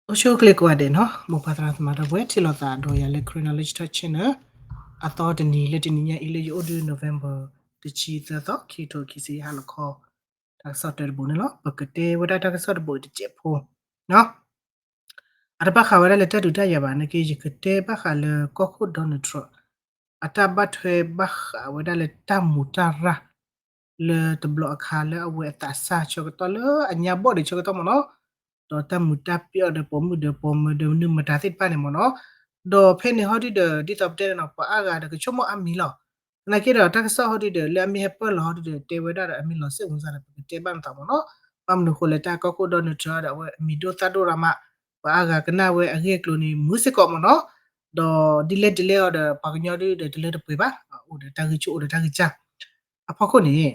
အိၣ်ဆူၣ်အိၣ်ချ့ကိးဂၤဒဲးနီၤ, မိၢ်ပၢ်သရၣ်သမါဒီပုၢ်ဝဲၢ် ထံၣ်လိာ်သးဒီးယၤလၢ Karen Knowledge Talk Channel အသီတနံၤလၢတနံၤညါအံၤလၢယအိၣ်ဒုး November တဆံသၢသီ ခံကထိခံဆံယဲၢ်ဟါလီၤခီ တၢ်ကစီၣ်တၢတဘိန့ၣ်လီၤ. ပကတဲဝဲဒၣ်တၢ်ကစီၣ်တဘိအံၤတစဲးဖိနီၤ. အတဘၣ်ဃးဝဲဒၣ်လၢတၢ်ဒုးတၢ်ယၤဘၣ်နာ်က့ ယကတဲဘၣ်ဃးလၢကီၢ်ခိၣ် Donald Trump အတၢ်ဘၣ်ထွဲဘၣ်ဃးဝဲဒၣ်လၢတၢ်မူးတၢ်ရၢ် လၢတဘျီအခါလၢအဝဲအသးစၢ်ဆၢကတီၢ်လၢအညါဘီၣ်ဒံးဆၢကတီၢ်မ့ၢ်နီၤ, ဒီးတၢ်မူးတၢ်ပျီၢ်ဒီးပိာ်မုၣ်ဒီးပိာ်မၢၤဒီးမနုၤမတၤသ့ၣ်တဖၣ်န့ၣ်မ့ၢ်နီၤ, ဒီးဖဲန့ၣ်ဟီဒုဒီး ဒ်သိးပတဲန့ၣ်နီၤ ပှၤအါဂၤဒီးကဆိကမိၣ်အါမံၤလီၤ. သနာ်က့ဒီးတၢ်ကစီၣ်ဟီဒုဒီး လၢအမ့ၢ်ဟဲပၢၢ်လီၤဟီဒုဒီး တဲဝဲဒၣ်ဒီးအမ့ၢ်လီၤစ့ၣ်ဝံသးဒီး ပကတဲဘၣ်နသးမ့ၢ်နီၤ, ဘၣ်မနုၤဃိလဲၣ် တၢ်ကီၢ်ခိၣ် Donald Trump ဒီးအဝဲအမံၤဒိၣ်သၣ်ဒိၣ်ရၢ်မး, ပှၤအါဂၤကနၣ်ဝဲအဂ့ၢ်အကျိၤန့ၣ် မုာ်စ့ၢ်ကီးမ့ၢ်နီၤ, ဒီးဒ်လဲၣ်ဒ်လဲၣ်အီၤဒီး ပှၤကညီဒုဒီးတလၢတပှဲၤဘၣ်, အိၣ်ဒီးတၢ်ဂံၢ်ဆူၣ်အိၣ်ဒီးတၢ်ဂံၢ်စၢ်, အဖီခိၣ်န့ၣ်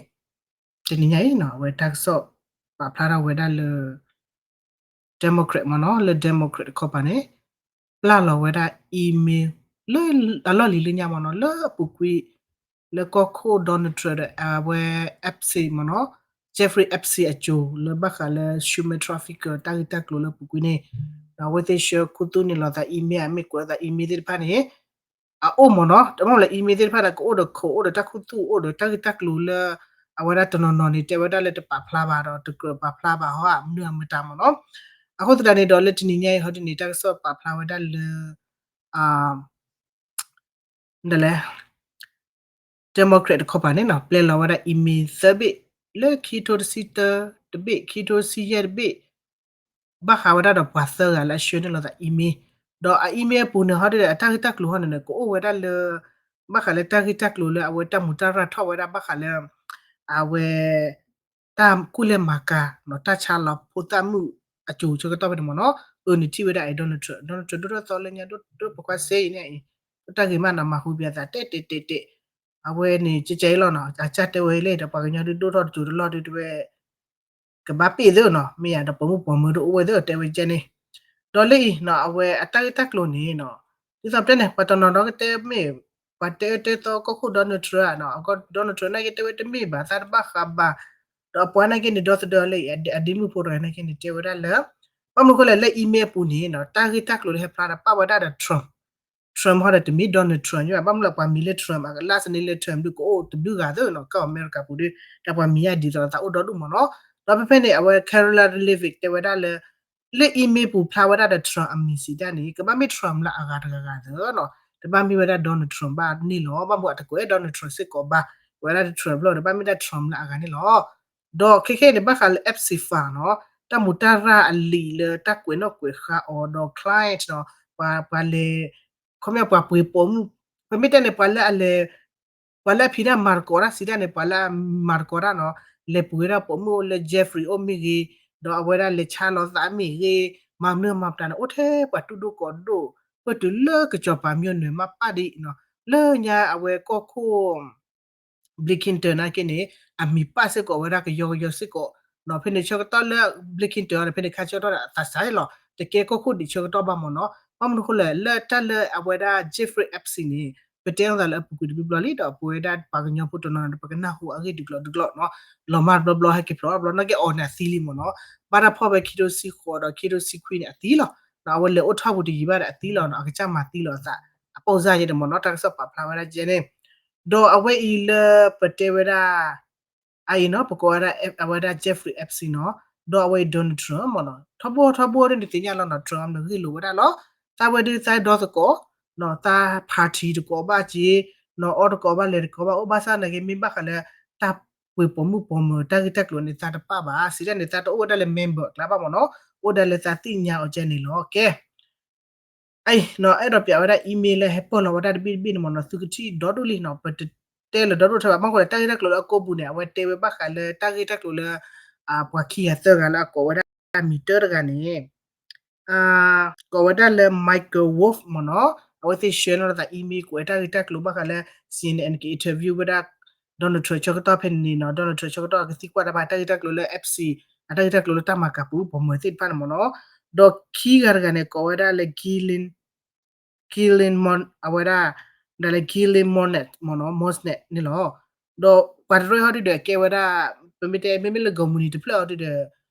တနံၤညါအံၤနီၤ အဝဲတၢ်ကစီၣ်ပာ်ဖျါထီၣ်ဝဲဒၣ်လၢ Democrat မ့ၢ်နီၤ, လၢ Democrat တခီပၤန့ၣ် ပျၢ်လီၤဝဲဒၣ် email လၢအလီၢ်လံၤလၢညါမ့ၢ်နီၤ, လၢအပူၤကွံာ် လၢကီၢ်ခိၣ် Donald Trump ဒီးအဝဲ Epstein မ့ၢ်နီၤ, Jeffrey Epstein အစိၤ လၢဘၣ်ဃးလၢ human trafficker တၢ်ဂ့ၢ်တၢ်ကျိၤလၢအပူၤကွံာ်န့ၣ်, ဒီးအဝဲသ့ၣ်ဆှၢခူသူၣ်န့ၢ်လီၤသး email အမ့ၢ်ကွဲးလီၤသး email သ့ၣ်တဖၣ်န့ၣ် အအိၣ်မ့ၢ်နီၤ, တမ့ၢ်လၢ email သ့ၣ်တဖၣ်န့ၣ် ကအိၣ်ဒီးခိး အိၣ်ဒီးတၢ်ခူသူၣ် အိၣ်ဒီးတၢ်ဂ့ၢ်တၢ်ကျိၤလၢ အဝဲဒၣ်တနီၤနီၤန့ၣ် တဲဝဲဒၣ်လၢတပာ်ဖျါဘၣ်ဒီး တကြၢးပာ်ဖျါဘၣ်ဟီ မနုၤအမတၤမ့ၢ်နီၤ, အဃိသတးန့ၣ်ဒီး လၢတနံၤညါအံၤဟီဒ်န့ၣ် တၢ်ကစီၣ်ပာ်ဖျါဝဲဒၣ်လၢ ဒ်လဲၣ် Democrat တခီပၤန့ၣ်နီၤ ပျဲလီၤဝဲဒၣ် email သၢဘ့ၣ် လၢခံထိတဆံတၢတဘ့ၣ် ခံထိတဆံယဲၢ်တဘ့ၣ် ဘၣ်ဃးဝဲဒၣ်ဒီးပှၤသၢဂၤလၢအဆှၢန့ၢ်လီၤသး email, ဒီးအ email အပူၤန့ၣ်ဟီဒ်ဒီး အတၢ်ဂ့ၢ်တၢ်ကျိၤဟီန့ၣ်န့ၣ် ကအိၣ်ဝဲဒၣ်လၢ ဘၣ်ဃးလၢတၢ်ဂ့ၢ်တၢ်ကျိၤလၢအဝဲတၢ်မူးတၢ်ရၢ်ထီၣ်ဝဲဒၣ်ဘၣ်ဃးလၢ အဝဲ တၢ်ကူၣ်လဲၤမၤကၤ တၢ်ဆါလီၤဖိသၣ်မုၣ်အစိၤဆၢကတီၢ်ဖဲန့ၣ်မ့ၢ်နီၤ, အၢန့ၣ်ထံၣ်ဝဲဒၣ်အံၤ Donald Trump, Donald Trump ဒိၣ်ထီၣ်သီလၢညါဒိၣ်ဒိၣ်ပကွၢ်စ့အံၤန့ၣ်အံၤ, ဒိၣ်တၢ်ဂ့ၤမးနီၤ မၤဟူဘၣ်အသးတဲတဲတဲတဲ, အဝဲန့ၣ်ကဲကဲအံၤလီၤနီၤ အစၢ်တဲဝဲလၢဒီး ပှၤကညီဒုးဒိၣ်ထီၣ်တစိၤတလီၢ်ဒုးတဝဲ ကဘၣ်ပ့ၢ်သ့နီၤ မ့ၢ်ယၤဒီးပိာ်မုၣ်ပိာ်မၢၤဒိၣ်အိၣ်ဝဲသ့တဲဝဲကဲန့ၣ်, ဒီးလၢအံၤနီၤ အဝဲအတၢ်ဂ့ၢ်တၢ်ကျိၤန့ၣ်နီၤ, ဒ်သိးပတဲန့ၣ် ပှၤတနီၤနီၤကတဲမ့ၢ် ပှၤတဲအၢတဲသီကီၢ်ခိၣ် Donald Trump နီၤ, အကီၢ် Donald Trump နာ်က့တဲဝဲတမ့ၢ်ဘၣ် သးတဘၣ်ဃးဘၣ်, ဒီးအပှၤနာ်က့န့ၣ် ဒီသဒၢလၢအဒ့မုၣ်ဖိတဂၤနာ်က့န့ၣ် တဲဝဲဒၣ်လၢ ဘၣ်မနုၤဃိလဲၣ် လၢ email အပူၤန့ၣ်နီၤ တၢ်ဂ့ၢ်တၢ်ကျိၤလၢဟဲဖျါဒီးပာ်ဝဲဒၣ်ဒီး Trump, Trump ဟီဒီးတမ့ၢ် Donald Trump ဘၣ်, ဘၣ်မနုၤလၢပှၤမံၤလၢ Trump အကလၢ်စနံလၢ Trump ဒုးကအိၣ်တဘျုးဂၤသ့နီၤ ကီၢ်အမဲရကၤပူၤဒီး တၢ်ပှၤမံၤယါဒ်သိးသးအိၣ်ဒီဒူၣ်မ့ၢ်နီၤ, ဒီးဖဲဖဲန့ၣ် အဝဲ Karoline Leavitt တဲဝဲဒၣ်လၢ လၢ email ပူၤဖျါဝဲဒၣ်ဒီး Trump အမံၤစံးတၢ်န့ၣ် ကဘၣ်မ့ၢ် Trump လၢအဂၤတဂၤဂၤသ့နီၤ, တဘၣ်မ့ၢ်ဝဲဒၣ် Donald Trump ဘၣ်န့ၣ်လီၤ, ဘၣ်မနုၤအတကွဲး Donald Trump စ့ၢ်ကီးဘၣ်, ကွဲးဝဲဒၣ်ဒီး Trump လီၤ တဘၣ်မ့ၢ်ဒၣ် Trump လၢအဂၤန့ၣ်လီၤ. ဒီးခဲခဲအံၤန့ၣ် ဘၣ်ဃးလၢ Epstein file နီၤ, တၢ်မူးတၢ်ရၢ်အလံာ်လၢတၢ်ကွဲးနီၣ်ကွဲးဃါအီၤဒီး client နီၤ, ပှၤ ပှၤလဲၤ ခီပညီပှၤပှ့ၤပိာ်မုၣ်, ပမ့ၢ်တဲန့ၣ် ပှၤလၢအလဲၤ, ပှၤလၢအဖံးတၢ်မၤသကိးတၢ်စံးတၢ်န့ၣ် ပှၤလၢအမၤသကိးတၢ်နီၤ, လဲၤပှ့ၤဝဲဒၣ်ပိာ်မုၣ်အိၣ်လၢ Jeffrey အိၣ်မ့ၢ်ဂ့ၤ, ဒီးအဝဲဒၣ်လဲၤဆါလီၤသးမ့ၢ်ဂ့ၤ, မၤမနုၤမၤပတၢ်န့ၣ် အိၣ်ထဲပှၤတူၢ်ဒိၣ်ကီၢ်ဒိၣ်, ပတုၤလၢကစီၤပၤ မျိုးနွယ် မးပၢ်ဒ်အံၤနီၤ, လၢညါအဝဲကီၢ်ခိၣ် Bill Clinton နာ်က့န့ၣ် အမံၤပၢ်စ့ၢ်ကီးဝဲဒၣ်ကယီကယီစ့ၢ်ကီး, ဖဲန့ၣ်ဆၢကတီၢ်လၢ Bill Clinton အီၤဒီး ဖဲန့ၣ်ခါဆၢကတီၢ်ဒီးအသးစၢ်လီၤ, တကဲကီၢ်ခိၣ်ဒံးဆၢကတီၢ်ဘၣ်မ့ၢ်နီၤ, ဘၣ်မနုၤဃိလဲၣ် လၢတၢ်လၢအဝဲဒၣ် Jeffrey Epstein န့ၣ် ပတဲအသးလၢအပူၤကွံာ်တဘျီဘျီလံ ဒီးပဝဲဒၣ်ပှၤကညီဖိတနီၤနီၤ ပကနၢ်ဟူအဂ့ၢ်ဒုးကျိၤဒုးကျိၤနီၤ, လီၤမၢ်တဘျီဘျီ ဟဲက့ၤဖျိးတဘျီ နာ်က့အီၤန့ၣ်အသံလံမ့ၢ်နီၤ, ဘၣ်တၢ်ဖီၣ်ဝဲခံထိဆံဃိးဒီးခံထိဆံခွံန့ၣ်အသံလီၤ, ဒီးအဝဲလဲၤအိၣ်ထီၣ်ပူၤတယံာ်ဘၣ်ဒီးအသံလီၤနီၤ, အကစၢ်မၤသံလီၤအသး, အပိၢ်စၢ်ယဲန့ၣ်မ့ၢ်နီၤ, တၢ်ကစီၣ်ပာ်ဖျါဝဲဒၣ်ကဲန့ၣ်, ဒီးအဝဲအံၤလၢပတဲဝဲဒၣ် အအံၤနီၤ ပကိးဝဲဒၣ် အဝဲဒၣ် Jeffrey Epstein နီၤ, ဒီးအဝဲအံၤ Donald Trump မ့ၢ်နီၤ, ထီဘိထီဘိဒ်န့ၣ် သ့ၣ်ညါလီၤနီၤ, Trump န့ၣ်ဂ့ၢ်လိာ်ဝဲဒၣ်လီၤ, သးဝဲဒုးသးဒီသကိး, နီၤ သး party တကိးဘၣ်က့, နီၤ အီၣ်တကိးဘၣ်လဲၤတကိးဘၣ်အိၣ်ဘၣ်ဆၣ်နာ်က့ မ့ၢ်ဘၣ်ဃးလၢ တၢ်ပှ့ၤပိာ်မုၣ်ပိာ်မၢၤတၢ်ဂ့ၢ်တၢ်ကျိၤန့ၣ် သးတပာ်ဘၣ်, စံးတၢ်န့ၣ် သးတအိၣ်ဝဲဒၣ်လၢ member အကျါဘၣ်မ့ၢ်နီၤ, အိၣ်ဒၣ်လၢသးသ့ၣ်ညါအီၤကဲန့ၣ်လီၤ, ကဲ အံၤနီၤ အဲၣ်ဒိးပျးဝဲဒၣ် email လၢဟဲပၢၢ်လီၤဝဲဒၣ်တဘ့ၣ်တဘ့ၣ်န့ၣ်မ့ၢ်နီၤ, သုကထံၣ်ဒီဒူၣ်လံနီၤ, ပတတဲလၢၤဒီဒူၣ်ထဲဘၣ်, ဘၣ်မနုၤဃိလဲၣ် တၢ်ဂ့ၢ်တၢ်ကျိၤလၢအကိာ်ပူၤန့ၣ် အဝဲတဲဝဲဘၣ်ဃးလၢတၢ်ဂ့ၢ်တၢ်ကျိၤလၢ ပှၤခံဂၤသၢဂၤလၢအကိးဝဲဒၣ်မံၤတၢတဂၤန့ၣ် ကိးဝဲဒၣ်လၢ Michael Wolff မ့ၢ်နီၤ, အဝဲသ့ၣ်ဆှၢန့ၢ်လီၤသး email ကွဲးတၢ်ဂ့ၢ်တၢ်ကျိၤဘၣ်ဃးလၢ စီၣ်အံၣ်အံၣ် က interview ဝဲဒၣ် Donald Trump ဆၢကတီၢ်ဖဲန့ၣ်နီၤ, Donald Trump ဆၢကတီၢ်ကသံကွၢ်တၢ်ဘၣ်တၢ်ဂ့ၢ်တၢ်ကျိၤလၢ Epstein အတၢ်ဂ့ၢ်တၢ်ကျိၤလၢတၢ်မၤကၤပိာ်မုၣ်ပိာ်မၢၤသ့ၣ်တဖၣ်န့ၣ်မ့ၢ်နီၤ, ဒီးခံဂၤတဂၤန့ၣ် ကိးဝဲဒၣ်လၢ Gillian Gillian Mon အဝဲဒၣ် ဒၣ်လၢ Gillian Monnet မ့ၢ်နီၤ, Monsnet န့ၣ်လီၤ, ဒီးပှၤတရၢဟီဒုဒီးကဲဝဲဒၣ် ပမ့ၢ်တဲ မ့မ့ၢ်လၢ company တဖျၢၣ်ဟီဒုဒီး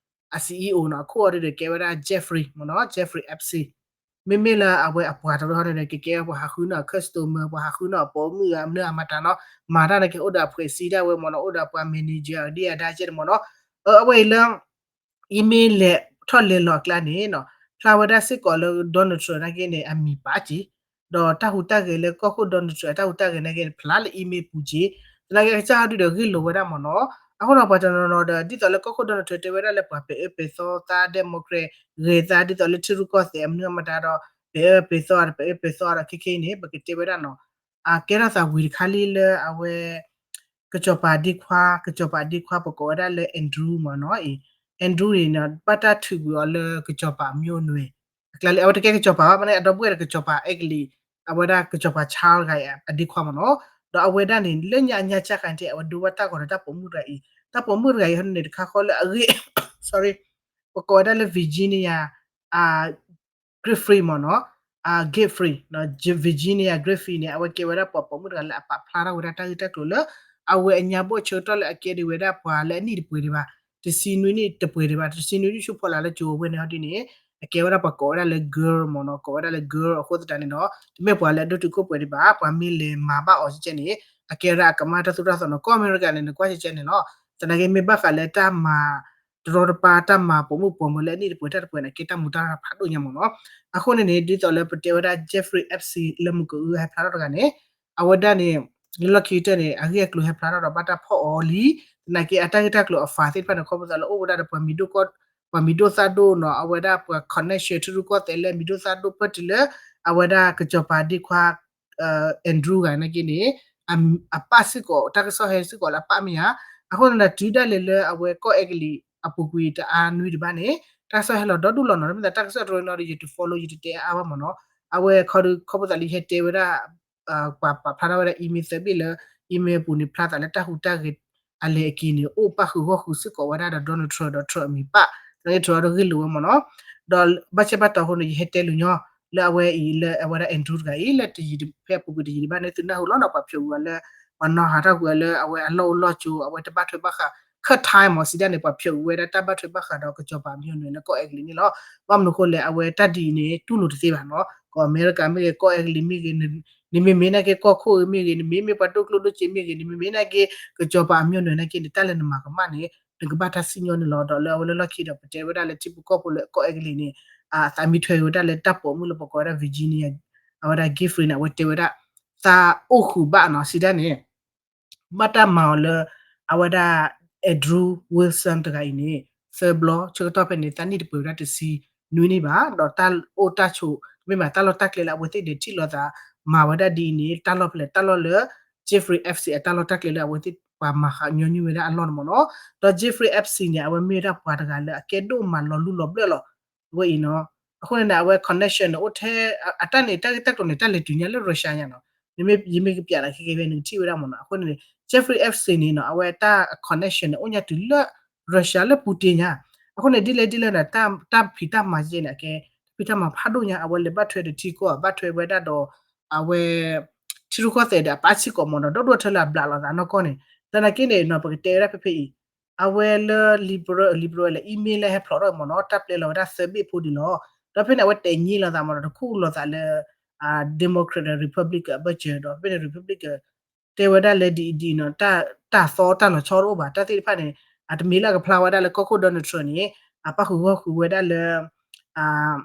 အ CEO နီၤ အခိၣ်အီၤဒုဒီးကဲဝဲဒၣ် Jeffrey မ့ၢ်နီၤ Jeffrey Epstein မ့မ့ၢ်လၢအဝဲအပှၤတရၢန့ၣ်ဒီး ကကဲဝဲပှၤဟးဃုန့ၢ်အ customer ပှၤဟးဃုန့ၢ်အပိာ်မုၣ်အမနုၤအမတၤနီၤ မၤတၢ်န့ၣ်ကအိၣ်ဒီးအဖှဲးစံဒၣ်ဝဲမ့ၢ်နီၤ အိၣ်ဒီးအပှၤ manager ဒ်အဒါကဲန့ၣ်မ့ၢ်နီၤ အဝဲအံၤလၢ email လဲၤထီၣ်လဲၤလီၤအကျါန့ၣ်နီၤ ဖျါဝဲဒၣ်စ့ၢ်ကီးလၢ Donald Trump နာ်က့န့ၣ် အမံၤပာ်က့ၤ ဒီးတၢ်ဟူးတၢ်ဂဲၤလၢကီၢ်ခိၣ် Donald Trump အတၢ်ဟူးတၢ်ဂဲၤနာ်က့န့ၣ် ဖျါလၢ email ပူၤက့ၤ သနာ်က့အကစၢ်ဟီဒုဒီးဂ့ၢ်လိာ်ဝဲဒၣ်မ့ၢ်နီၤ အဃိဒီးပှၤတနီၤနီၤဒီး ဒ်သိးလၢကီၢ်ခိၣ် Donald Trump တဲဝဲဒၣ်လၢပှၤပဲာ်အၢပဲာ်သီသး Democrat ဂဲၤသးဒ်သိးလၢထံရူၢ်ကီၢ်သဲးအမနုၤအမတၤဒီး ပဲာ်အၢပဲာ်သီဒီး ပဲာ်အၢပဲာ်သီဒီးခဲခဲအံၤန့ၣ် ပကတဲဝဲဒၣ်နီၤ အကဲထီၣ်သးဝံၤတခါလံလၢအဝဲ ကစီၤပၤဒ့ခွါ ကစီၤပၤဒ့ခွါ ပကိးဝဲဒၣ်လၢ Andrew မ့ၢ်နီၤအံၤ Andrew န့ၣ် ဘၣ်တၢ်ထုးကွံာ်အီၤလၢကစီၤပၤအမျိုးနွယ် အကျါလံ အဝဲတကဲကစီၤပၤဘၣ် မ့ၢ်န့ၣ် အဒီပုၢ်ဝဲၢ်တကစီၤပၤအဲကလံး အဝဲဒၣ်ကစီၤပၤ Charles တဂၤအံၤ အဒ့ခွါမ့ၢ်နီၤ ဒီးအဝဲဒၣ်န့ၣ် လၢညါအညါကၢ်ခါန့ၣ် အဝဲဒိဘၣ်တၢ်ဂီၤဒီးတၢ်ပိာ်မုၣ်တဂၤအံၤ တၢ်ပိာ်မုၣ်တဂၤအံၤဟီန့ၣ် တခါဃီလၢအဂ့ၢ် sorry ပကိးဝဲဒၣ်လၢ Virginia Giuffre မ့ၢ်နီၤ Giuffre Virginia Giuffre န့ၣ် အဝဲကဲဝဲဒၣ်ပှၤပိာ်မုၣ်တဂၤလၢအပာ်ဖျါထီၣ်ဝဲဒၣ် တၢ်ဂ့ၢ်တၢ်ကျိၤလၢ အဝဲအညါဘီၣ်ဆၢကတီၢ်လၢအကဲဒံးဝဲဒၣ်ပှၤလၢအနံၣ်တပှဲၤဒံးဘၣ် တဆံနွံနံၣ်တပှဲၤဒံးဘၣ် တဆံနွံနံၣ်ဆူဖီလာ်လၢကၠိဝဲန့ၣ်ဟီဒ်န့ၣ် အကဲဝဲဒၣ်ပှၤကိးဝဲဒၣ်လၢ girl မ့ၢ်နီၤ ကိးဝဲဒၣ်လၢ girl အဃိသတးန့ၣ်ဒီး တမ့ၢ်ပှၤလၢအဒိၣ်တုာ်ခိၣ်ပှဲၤဒံးဘၣ် ပှၤမ့ၢ်လဲၤမၤဘၣ်အီၤကဲန့ၣ် အကဲဝဲဒၣ်အကမၣ်တၢ်သိၣ်တၢ်သီနီၤ ကီၢ်အမဲရကၤန့ၣ် နကွၢ်ကဲန့ၣ်လီၤ သနာ်က့မ့ၢ်ဘၣ်ဃးလၢတၢ်မၤ တရီတပါ တၢ်မၤပိာ်မုၣ်ပိာ်မၢၤလၢအနံၣ်တပှဲၤတၢ်တပှဲၤန့ၣ် ကဲတၢ်မူတၢ်ရၢ်ဖးဒိၣ်ညါမ့ၢ်နီၤ အဃိန့ၣ်န့ၣ် ဒ်သိးလၢပတဲဝဲဒၣ် Jeffrey Epstein လၢမုၢ်ကအုဟဲဖျါထီၣ်တဂၤန့ၣ် အဝဲဒၣ်န့ၣ် လၢလီၢ်ခံကတၢၢ်န့ၣ် အဂ့ၢ်အကျိၤဟဲဖျါထီၣ်ဒီးဘၣ်တၢ်ဖီၣ်အီၤလံ သနာ်က့အတၢ်ဂ့ၢ်တၢ်ကျိၤအ file သ့ၣ်တဖၣ်န့ၣ် ခီဖျိသးလၢအိၣ်ဝဲဒၣ်ဒီးပှၤမံၤဒိၣ်ကီၢ် ပှၤမံၤဒိၣ်သၣ်ဒိၣ်နီၤ အဝဲဒၣ်ပှၤ connection ထံရူၢ်ကီၢ်သဲးလၢမံၤဒိၣ်သၣ်ဒိၣ်ပၢၢ်တုၤလၢ အဝဲဒၣ်ကစီၤပၤဒ့ခွါ Andrew ဂၤနာ်က့န့ၣ် အပၢ်စ့ၢ်ကီး တၢ်ကစီၣ်ဟဲစ့ၢ်ကီးလၢအပၢ်မ့ၢ်ဧါ အဃိန့ၣ်ဒီးတုၤဒၣ်လဲာ်လၢအဝဲကီၢ်အဲကလံး အပူၤကွံာ်တအါနွံတဘၣ်န့ၣ် တၢ်ကစီၣ်ဟဲလီၤဒီဒူၣ်လီၤနီၤ မ့ၢ်သးတၢ်ကစီၣ်တရၢနီၤဒီး ယတ follow ယတတဲအါအါဘၣ်မ့ၢ်နီၤ အဝဲခီဒုးခီဖျိသးလၢယဟဲတဲဝဲဒၣ် ပှၤပာ်ဖျါထီၣ်ဝဲဒၣ် email သၢဘ့ၣ်လၢ email ပူၤန့ၣ် ဖျါသးလၢတၢ်ဟူးတၢ်ဂဲၤ အလဲၤအက့ၤန့ၣ် အိၣ်ပၣ်ဃုာ်ဂီၢ်ဃုာ်စ့ၢ်ကီးဝဲဒၣ်ဒီး Donald Trump ဒီး Trump အမံၤပၢ် သနာ်က့ Trump ဒီးဂ့ၢ်လိာ်ဝဲမ့ၢ်နီၤ ဒီးဘၣ်ဆၣ်ဘၣ်တီၤအဃိန့ၣ် ယဟဲတဲလူၤညီ လၢအဝဲအံၤလၢအဝဲဒၣ် Andrew တဂၤအံၤ လၢတယံၤဖဲအပူၤကွံာ်တယံၤတဘၣ်န့ၣ် သုနၢ်ဟူလီၤနီၤ ပှၤဖျိးဝဲလၢ ပှၤနီၢ်ဟးထီၣ်ကွံာ်ဝဲလၢအဝဲအလီၢ်အိၣ်လီၢ်ကၠိ အဝဲတဘၣ်ထွဲဘၣ်ဃး ခၢၣ်ထါမ့ၢ် စံးဒၣ်န့ၣ် ပှၤဖျိးဝဲဒၣ်တၢ်ဘၣ်ထွဲဘၣ်ဃးဒီးကစီၤပၤအမျိုးနွယ်လၢကီၢ်အဲကလံးန့ၣ်လီၤ ဘၣ်မနုၤအဃိလဲၣ် အဝဲတၢ်ဒ်အံၤန့ၣ် တူၢ်လိာ်တသ့ဘၣ်နီၤ ကီၢ်အမဲရကၤမ့ၢ်ဂ့ၤ ကီၢ်အဲကလံးမ့ၢ်ဂ့ၤ နမ့မ့ၢ်နာ်က့ကီၢ်ခိၣ်မ့ၢ်ဂ့ၤ နမ့မ့ၢ်ပှၤဒိၣ်ကျိၣ်ဒိၣ်စ့မ့ၢ်ဂ့ၤ နမ့မ့ၢ်နာ်က့ ကစီၤပၤအမျိုးနွယ်နာ်က့န့ၣ် တၢ်လၢနမၤကမၣ်န့ၣ် နကဘၣ်တၢ်စံၣ်ညီၣ်န့ၣ်လီၤ ဒီးလၢအဝဲလၢလီၢ်ခံဒီး ပတဲဝဲဒၣ်လၢထံဖိကီၢ်ဖိလၢကီၢ်အဲကလံးန့ၣ် အသးမံထွဲဝဲဒၣ်လၢတၢ်ပိာ်မုၣ်လၢပကိးဝဲဒၣ် Virginia အဝဲဒၣ် Giuffre န့ၣ် အဝဲတဲဝဲဒၣ် သးအိၣ်ဃုာ်ဘၣ်နီၤ စံးဒၣ်န့ၣ် ဘၣ်တၢ်မၤအီၤလၢ အဝဲဒၣ် Andrew Wilson တဂၤအံၤန့ၣ် သၢဘျီ ဆၢကတီၢ်ဖဲန့ၣ် တၢ်နံၣ်တပှဲၤဝဲဒၣ်တဆံနွံနံၣ်ဘၣ် ဒီးတၢ်အိၣ်တၢ်ဆိး မ့ၢ်မးတၢ်လီၢ်တၢ်ကျဲလၢအဝဲသ့ၣ်န့ၣ် ထံၣ်လိာ်သး မၤဝဲဒၣ်ဒ်အံၤန့ၣ် တၢ်လီၢ်ဖဲလဲၣ် တၢ်လီၢ်လၢ Jeffrey Epstein အတၢ်လီၢ်တၢ်ကျဲလၢအဝဲသ့ၣ်ပှၤမၤဃးညီနုၢ်ဝဲဒၣ်အလီၢ်န့ၣ်မ့ၢ်နီၤ ဒီး Jeffrey Epstein န့ၣ် အဝဲမ့ၢ်ဝဲဒၣ်ပှၤတဂၤလၢအကဲဒိၣ်မးလီၤလူလီၤဘျၢၣ်လီၤ အဝဲအံၤနီၤ အဃိန့ၣ်န့ၣ် အဝဲ connection န့ၣ် အိၣ်ထဲ အတၢ်န့ၣ် တၢ်ဂ့ၢ်တၢ်ကျိၤန့ၣ် တၢ်လဲၤတုၤညါလၢ Russia ညါနီၤ မ့မ့ၢ်ယမ့ၢ်ကပျးလီၤခဲကဲဖဲ နကထံၣ်ဝဲဒၣ်မ့ၢ်နီၤ အဃိန့ၣ် Jeffrey Epstein န့ၣ်နီၤ အဝဲတၢ် connection န့ၣ် အိၣ်ညါတုၤလၢ Russia လၢ Putin ညါ အဃိန့ၣ် ဒ်လဲၣ်ဒ်လဲၣ်န့ၣ် တၢ်ဖံးတၢ်မၤကဲန့ၣ် အကဲ တၢ်ဖံးတၢ်မၤဖးဒိၣ်ညါ အဝဲလဲၤဘၣ်ထွဲဒီးထံကီၢ် ဘၣ်ထွဲဝဲဒၣ်ဒီး အဝဲ ထံရူၢ်ကီၢ်သဲးဒီးအပၢ်စ့ၢ်ကီးမ့ၢ်နီၤ ဒီဒိၣ်ထၢလၢအဘျးလိာ်သးနီၢ်ကီၢ်န့ၣ် သနာ်က့န့ၣ်နီၤ ပကတဲဝဲဒၣ်ဖဲဖဲအံၤ အဝဲလၢ liberal liberal လၢ email လၢဟဲဖျိးထီၣ်မ့ၢ်နီၤ တၢ်ပျဲလီၤဝဲဒၣ်သၢဘ့ၣ်ဖိဒံးလီၤ ဒီးဖဲန့ၣ် အဝဲတဲာ်ညံလီၤသးမ့ၢ်နီၤ တခူၣ်လိာ်သးလၢ Democrat ဒီး Republican အဘၢၣ်စၢၤဒီး ဖဲန့ၣ် Republican တဲဝဲဒၣ်လၢဒ်အံၤဒ်အံၤနီၤ တၢ်သီတၢ်လီၤဆီတအိၣ်ဘၣ် တၢ်သ့ၣ်တဖၣ်န့ၣ် အတမ့ၢ်လၢအကဖျါဝဲဒၣ်လၢကီၢ်ခိၣ် Donald Trump န့ၣ် အပၣ်ဃုာ်ဂီၢ်ဃုာ်ဝဲဒၣ်လၢ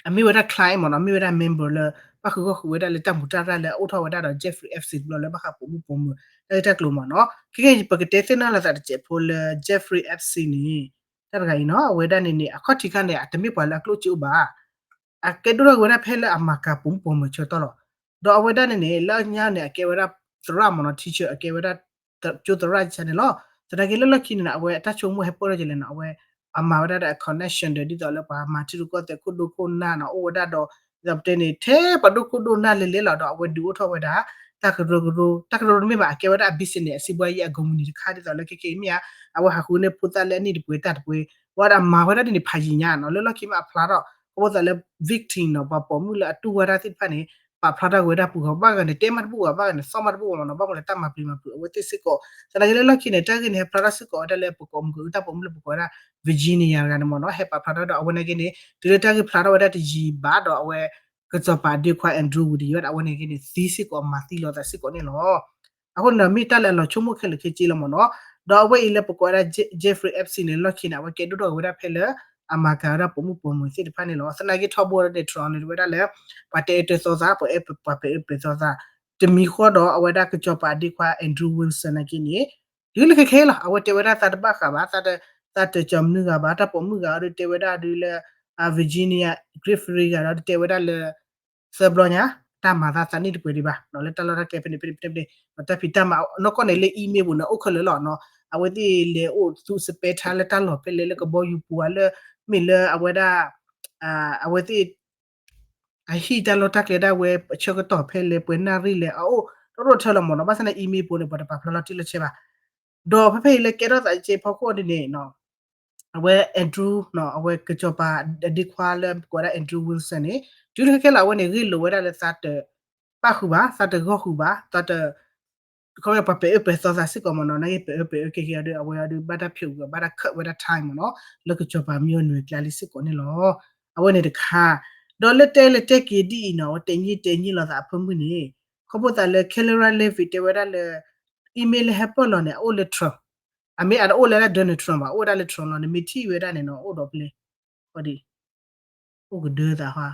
အမ့ၢ်ဝဲဒၣ် client မ့ၢ်နီၤ မ့ၢ်ဝဲဒၣ် member လၢ ပၣ်ဃုာ်ဂီၢ်ဃုာ်ဝဲဒၣ်လၢတၢ်မူးတၢ်ရၢ်လၢအအိၣ်ထီၣ်ဝဲဒၣ်ဒီး Jeffrey Epstein တဘျီလၢဘၣ်ဃးပိာ်မုၣ်ပိာ်မၢၤ တၢ်ဂ့ၢ်တၢ်ကျိၤမ့ၢ်နီၤ ခဲကဲ ပကတဲသ့ၣ်နီၣ်လိာ်သးတစဲးဖိလၢ Jeffrey Epstein န့ၣ် တၢ်တဂၤအံၤနီၤ အဝဲဒၣ်န့ၣ်န့ၣ် အခီၣ်ထံးခါန့ၣ် အတမ့ၢ်ပှၤလၢအကျိၣ်စ့အိၣ်ဘၣ် အကဲဒိၣ်ထီၣ်က့ၤဝဲဒၣ်ဖဲလၢအမၤကၤပိာ်မုၣ်ပိာ်မၢၤဆၢကတီၢ်လီၤ. ဒီးအဝဲဒၣ်န့ၣ်န့ၣ် လၢအညါန့ၣ် အကဲဝဲဒၣ်သရၣ်မ့ၢ်နီၤ teacher အကဲဝဲဒၣ် ကၠိသရၣ်ဆၢန့ၣ်လီၤ. သနာ်က့လၢလီၢ်ခံန့ၣ် အဝဲအတၢ်ဆိကမိၣ်ဟဲပၢၢ်ထီၣ်ကလဲၣ်နီၤ အဝဲအမၤဝဲဒၣ်ဒီးအ connection ဒီး ဒ်သိးလၢပှၤမၤထံရူၢ်ကီၢ်သဲးခိၣ်ဒိၣ်ခိၣ်နၢ်နီၤ အိၣ်ဝဲဒၣ်ဒီး ဒ်သိးပတဲန့ၣ် ထဲပှၤဒိၣ်ခိၣ်ဒိၣ်နၢ်လဲၤလဲၤလီၤဒီး အဝဲဒုးအိၣ်ထီၣ်ဝဲဒၣ် တၢ်ကရၢကရိ တၢ်ကရၢကရိတမ့ၢ်ဘၣ် အကဲဝဲဒၣ်အ business အစံးဘှါယံၤအ company တခါ ဒ်သိးလၢခဲကဲမ့ၢ်ဧါ အဝဲဟးဃုန့ၢ်ဖိသၣ်လၢအနံၣ်တပှဲၤတၢ်တပှဲၤ ဝဲဒၣ်မၤဝဲဒၣ်ဒ်န့ၣ်ဖးယံၤညါနီၤ လၢလီၢ်ခံမ့ၢ်အဖျါထီၣ် ကဘၣ်သးလၢ victim နီၤ ပှၤပိာ်မုၣ်လၢအတူၢ်ဝဲဒၣ်သ့ၣ်တဖၣ်န့ၣ် ပာ်ဖျါထီၣ်က့ၤဝဲဒၣ်ပူၤဃီ ဘၣ်ဂၤန့ၣ် တဲမးတဘူၣ်ဘၣ် ဘၣ်ဂၤန့ၣ် သီၣ်မးတဘူၣ်မ့ၢ်နီၤ ဘၣ်မနုၤလဲၣ် တၢ်မၤပျံၤမၤဖုးအဝဲသ့ၣ်စ့ၢ်ကီး သနာ်က့လၢလီၢ်ခံန့ၣ် တၢ်ဂ့ၢ်န့ၣ် ဟဲဖျါထီၣ်စ့ၢ်ကီးဝဲဒၣ်လၢပကိးမုၢ်ကတၢၢ်ပှၤမုၢ်လၢပကိးဝဲဒၣ် Virginia တဂၤန့ၣ်မ့ၢ်နီၤ ဟဲပာ်ဖျါထီၣ်ဒီးအဝဲန့ၣ်က့န့ၣ် တုၤလၢတၢ်ဂ့ၢ်ဖျါထီၣ်ဝဲဒၣ်တယံာ်ဘၣ်ဒီးအဝဲ ကစီၤပၤအဒ့ခွါ Andrew Wood ဝဲဒၣ်အဝဲန့ၣ်က့န့ၣ် သံစ့ၢ်ကီးမၤသံလိာ်သးစ့ၢ်ကီးန့ၣ်လီၤ. အဃိန့ၣ်ဒီး မ့ၢ်တၢ်လၢအလီၤဆိကမိၣ်ခဲလၢာ်ခဲဆ့လီၤမ့ၢ်နီၤ. ဒီးအဝဲအံၤလၢပကိးဝဲဒၣ် Jeffrey Epstein န့ၣ် လီၢ်ခံန့ၣ် အဝဲကဲဒိၣ်ထီၣ်က့ၤဝဲဒၣ်ဖဲလၢ အမၤကၤဝဲဒၣ်ပိာ်မုၣ်ပိာ်မၢၤသ့ၣ်တဖၣ်န့ၣ်လီၤ. သနာ်က့ထီဘိဒီး Trump န့ၣ် တဝဲဒၣ်လၢ ပှၤတဲအၢတဲသီသး ပှၤအဲၣ်ပှၤပဲာ်အၢပဲာ်သီသး တမံၤဃီဒီး အဝဲဒၣ်ကစီၤပၤအဒ့ခွါ Andrew Wilson နာ်က့န့ၣ် တုၤလၢခဲခဲလီၤ အဝဲတဲဝဲဒၣ်သးတဘၣ်ဃးဘၣ် သးတ သးတကၠီၤမနုၤဂၤဘၣ် တၢ်ပိာ်မုၣ်ဂၤဒီးတဲဝဲဒၣ်ဒုးလၢ Virginia Giuffre ဂၤဒီးတဲဝဲဒၣ်လၢ သၢဘျီညါ တၢ်မၤသးသးန့ၣ်တပှဲၤဒံးဘၣ် လၢတၢ်လီၢ်တၢ်ကျဲဖဲန့ၣ် ဖဲန့ၣ် ဖဲန့ၣ် ဖဲန့ၣ် ဒီးတၢ်ဖံးတၢ်မၤ နီၢ်ကီၢ်န့ၣ်လၢ email ပူၤန့ၣ် အိၣ်ခဲလၢာ်လီၤနီၤ အဝဲသ့ၣ်လဲၤအိၣ်သူ spare time လၢတၢ်လီၢ်ဖဲလဲၣ်လၢကဘီယူၤပူၤဧါလၢ မ့ၢ်လၢအဝဲဒၣ် အဝဲသ့ၣ် အဟံၣ်တၢ်လီၢ်တၢ်ကျဲဒၣ်ဝဲ ဆၢကတီၢ်ဖဲလဲၣ် ပှဲၤနၣ်ရံၣ်လဲၣ် အအိၣ်တရိၣ်ထၢလီၤမ့ၢ်နီၤ ဘၣ်ဆၣ်န့ၣ် email ပူၤန့ၣ် ပှၤတပာ်ဖျါလီၤတံၢ်လီၤဆဲးဘၣ် ဒီးဖဲဖဲအံၤလၢကဲထီၣ်သးက့ဖီခိၣ်ဒ်န့ၣ် အဝဲ Andrew နီၤ အဝဲကစီၤပၤအဒ့ခွါလၢကိးဝဲဒၣ် Andrew Wilson န့ၣ် တုၤလၢခဲခဲလီၤ အဝဲန့ၣ် ဂ့ၢ်လိာ်ဝဲဒၣ်လၢသးတပၣ်ဃုာ်ဘၣ် သးတဂီၢ်ဃုာ်ဘၣ် သးတ ခီဖျိပှၤပဲာ်အၢပဲာ်သီသးစ့ၢ်ကီးမ့ၢ်နီၤ နာ်က့ပဲာ်အၢပဲာ်အၢကဲက့ၤအီၤဒီး အဝဲအီၤဒီးဘၣ်တၢ်ဖျိးဂုာ်ဘၣ်တၢ်ခၢးဝဲဒၣ် time မ့ၢ်နီၤ လၢကစီၤပၤမံၤအီၤနွံကျါလံစ့ၢ်ကီးန့ၣ်လီၤ. အဝဲန့ၣ်တခါ ဒီးလၢတဲလၢတဲက့ၤဒ်အံၤနီၤ အဝဲတဲညံတဲညံလိာ်သးအဖၢမုၢ်န့ၣ် ခီဖျိသးလၢ Karoline Leavitt တဲဝဲဒၣ်လၢ email လၢဟဲပၢၢ်လီၤန့ၣ် အအိၣ်လၢ Trump အမ့ၢ်အတအိၣ်လၢ Donald Trump ဘၣ် အိၣ်ဝဲဒၣ်လၢ Trump လီၤ နမ့ၢ်ထံၣ်ဝဲဒၣ်န့ၣ်နီၤ အိၣ်ဒီးပလဲ အိၣ်ကဒၢသးဟါ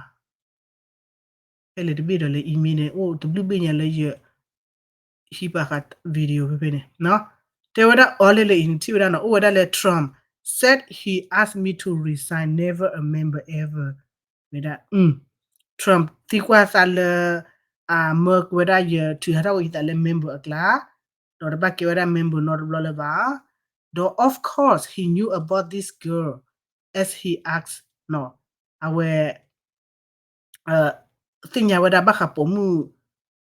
ဖဲလဲၣ်တဘ့ၣ်ဒီးလၢ email န့ၣ် အိၣ်တဘျုးဘ့ၣ်ညါလၢယ ဟံးပာ်ဃာ် video ဖဲဖဲန့ၣ် တဲဝဲဒၣ်အီၤလဲၣ်လၢအံၤ နထံၣ်ဝဲဒၣ်နီၤ အိၣ်ဝဲဒၣ်လၢ Trump said he asked me to resign, never a member ever ဝဲဒၣ် Trump သံကွၢ်သးလၢ အမၢကဝဲဒၣ်ယထုးဟးထီၣ်ဝဲယသးလၢ member အကျါ ဒီးတဘၣ်ကဲဝဲဒၣ် member နီတဘျီလၢၤဘၣ် ဒီး of course he knew about this girl as he asked နီၤ အဝဲ သ့ၣ်ညါဝဲဒၣ်ဘၣ်ဃးပိာ်မုၣ်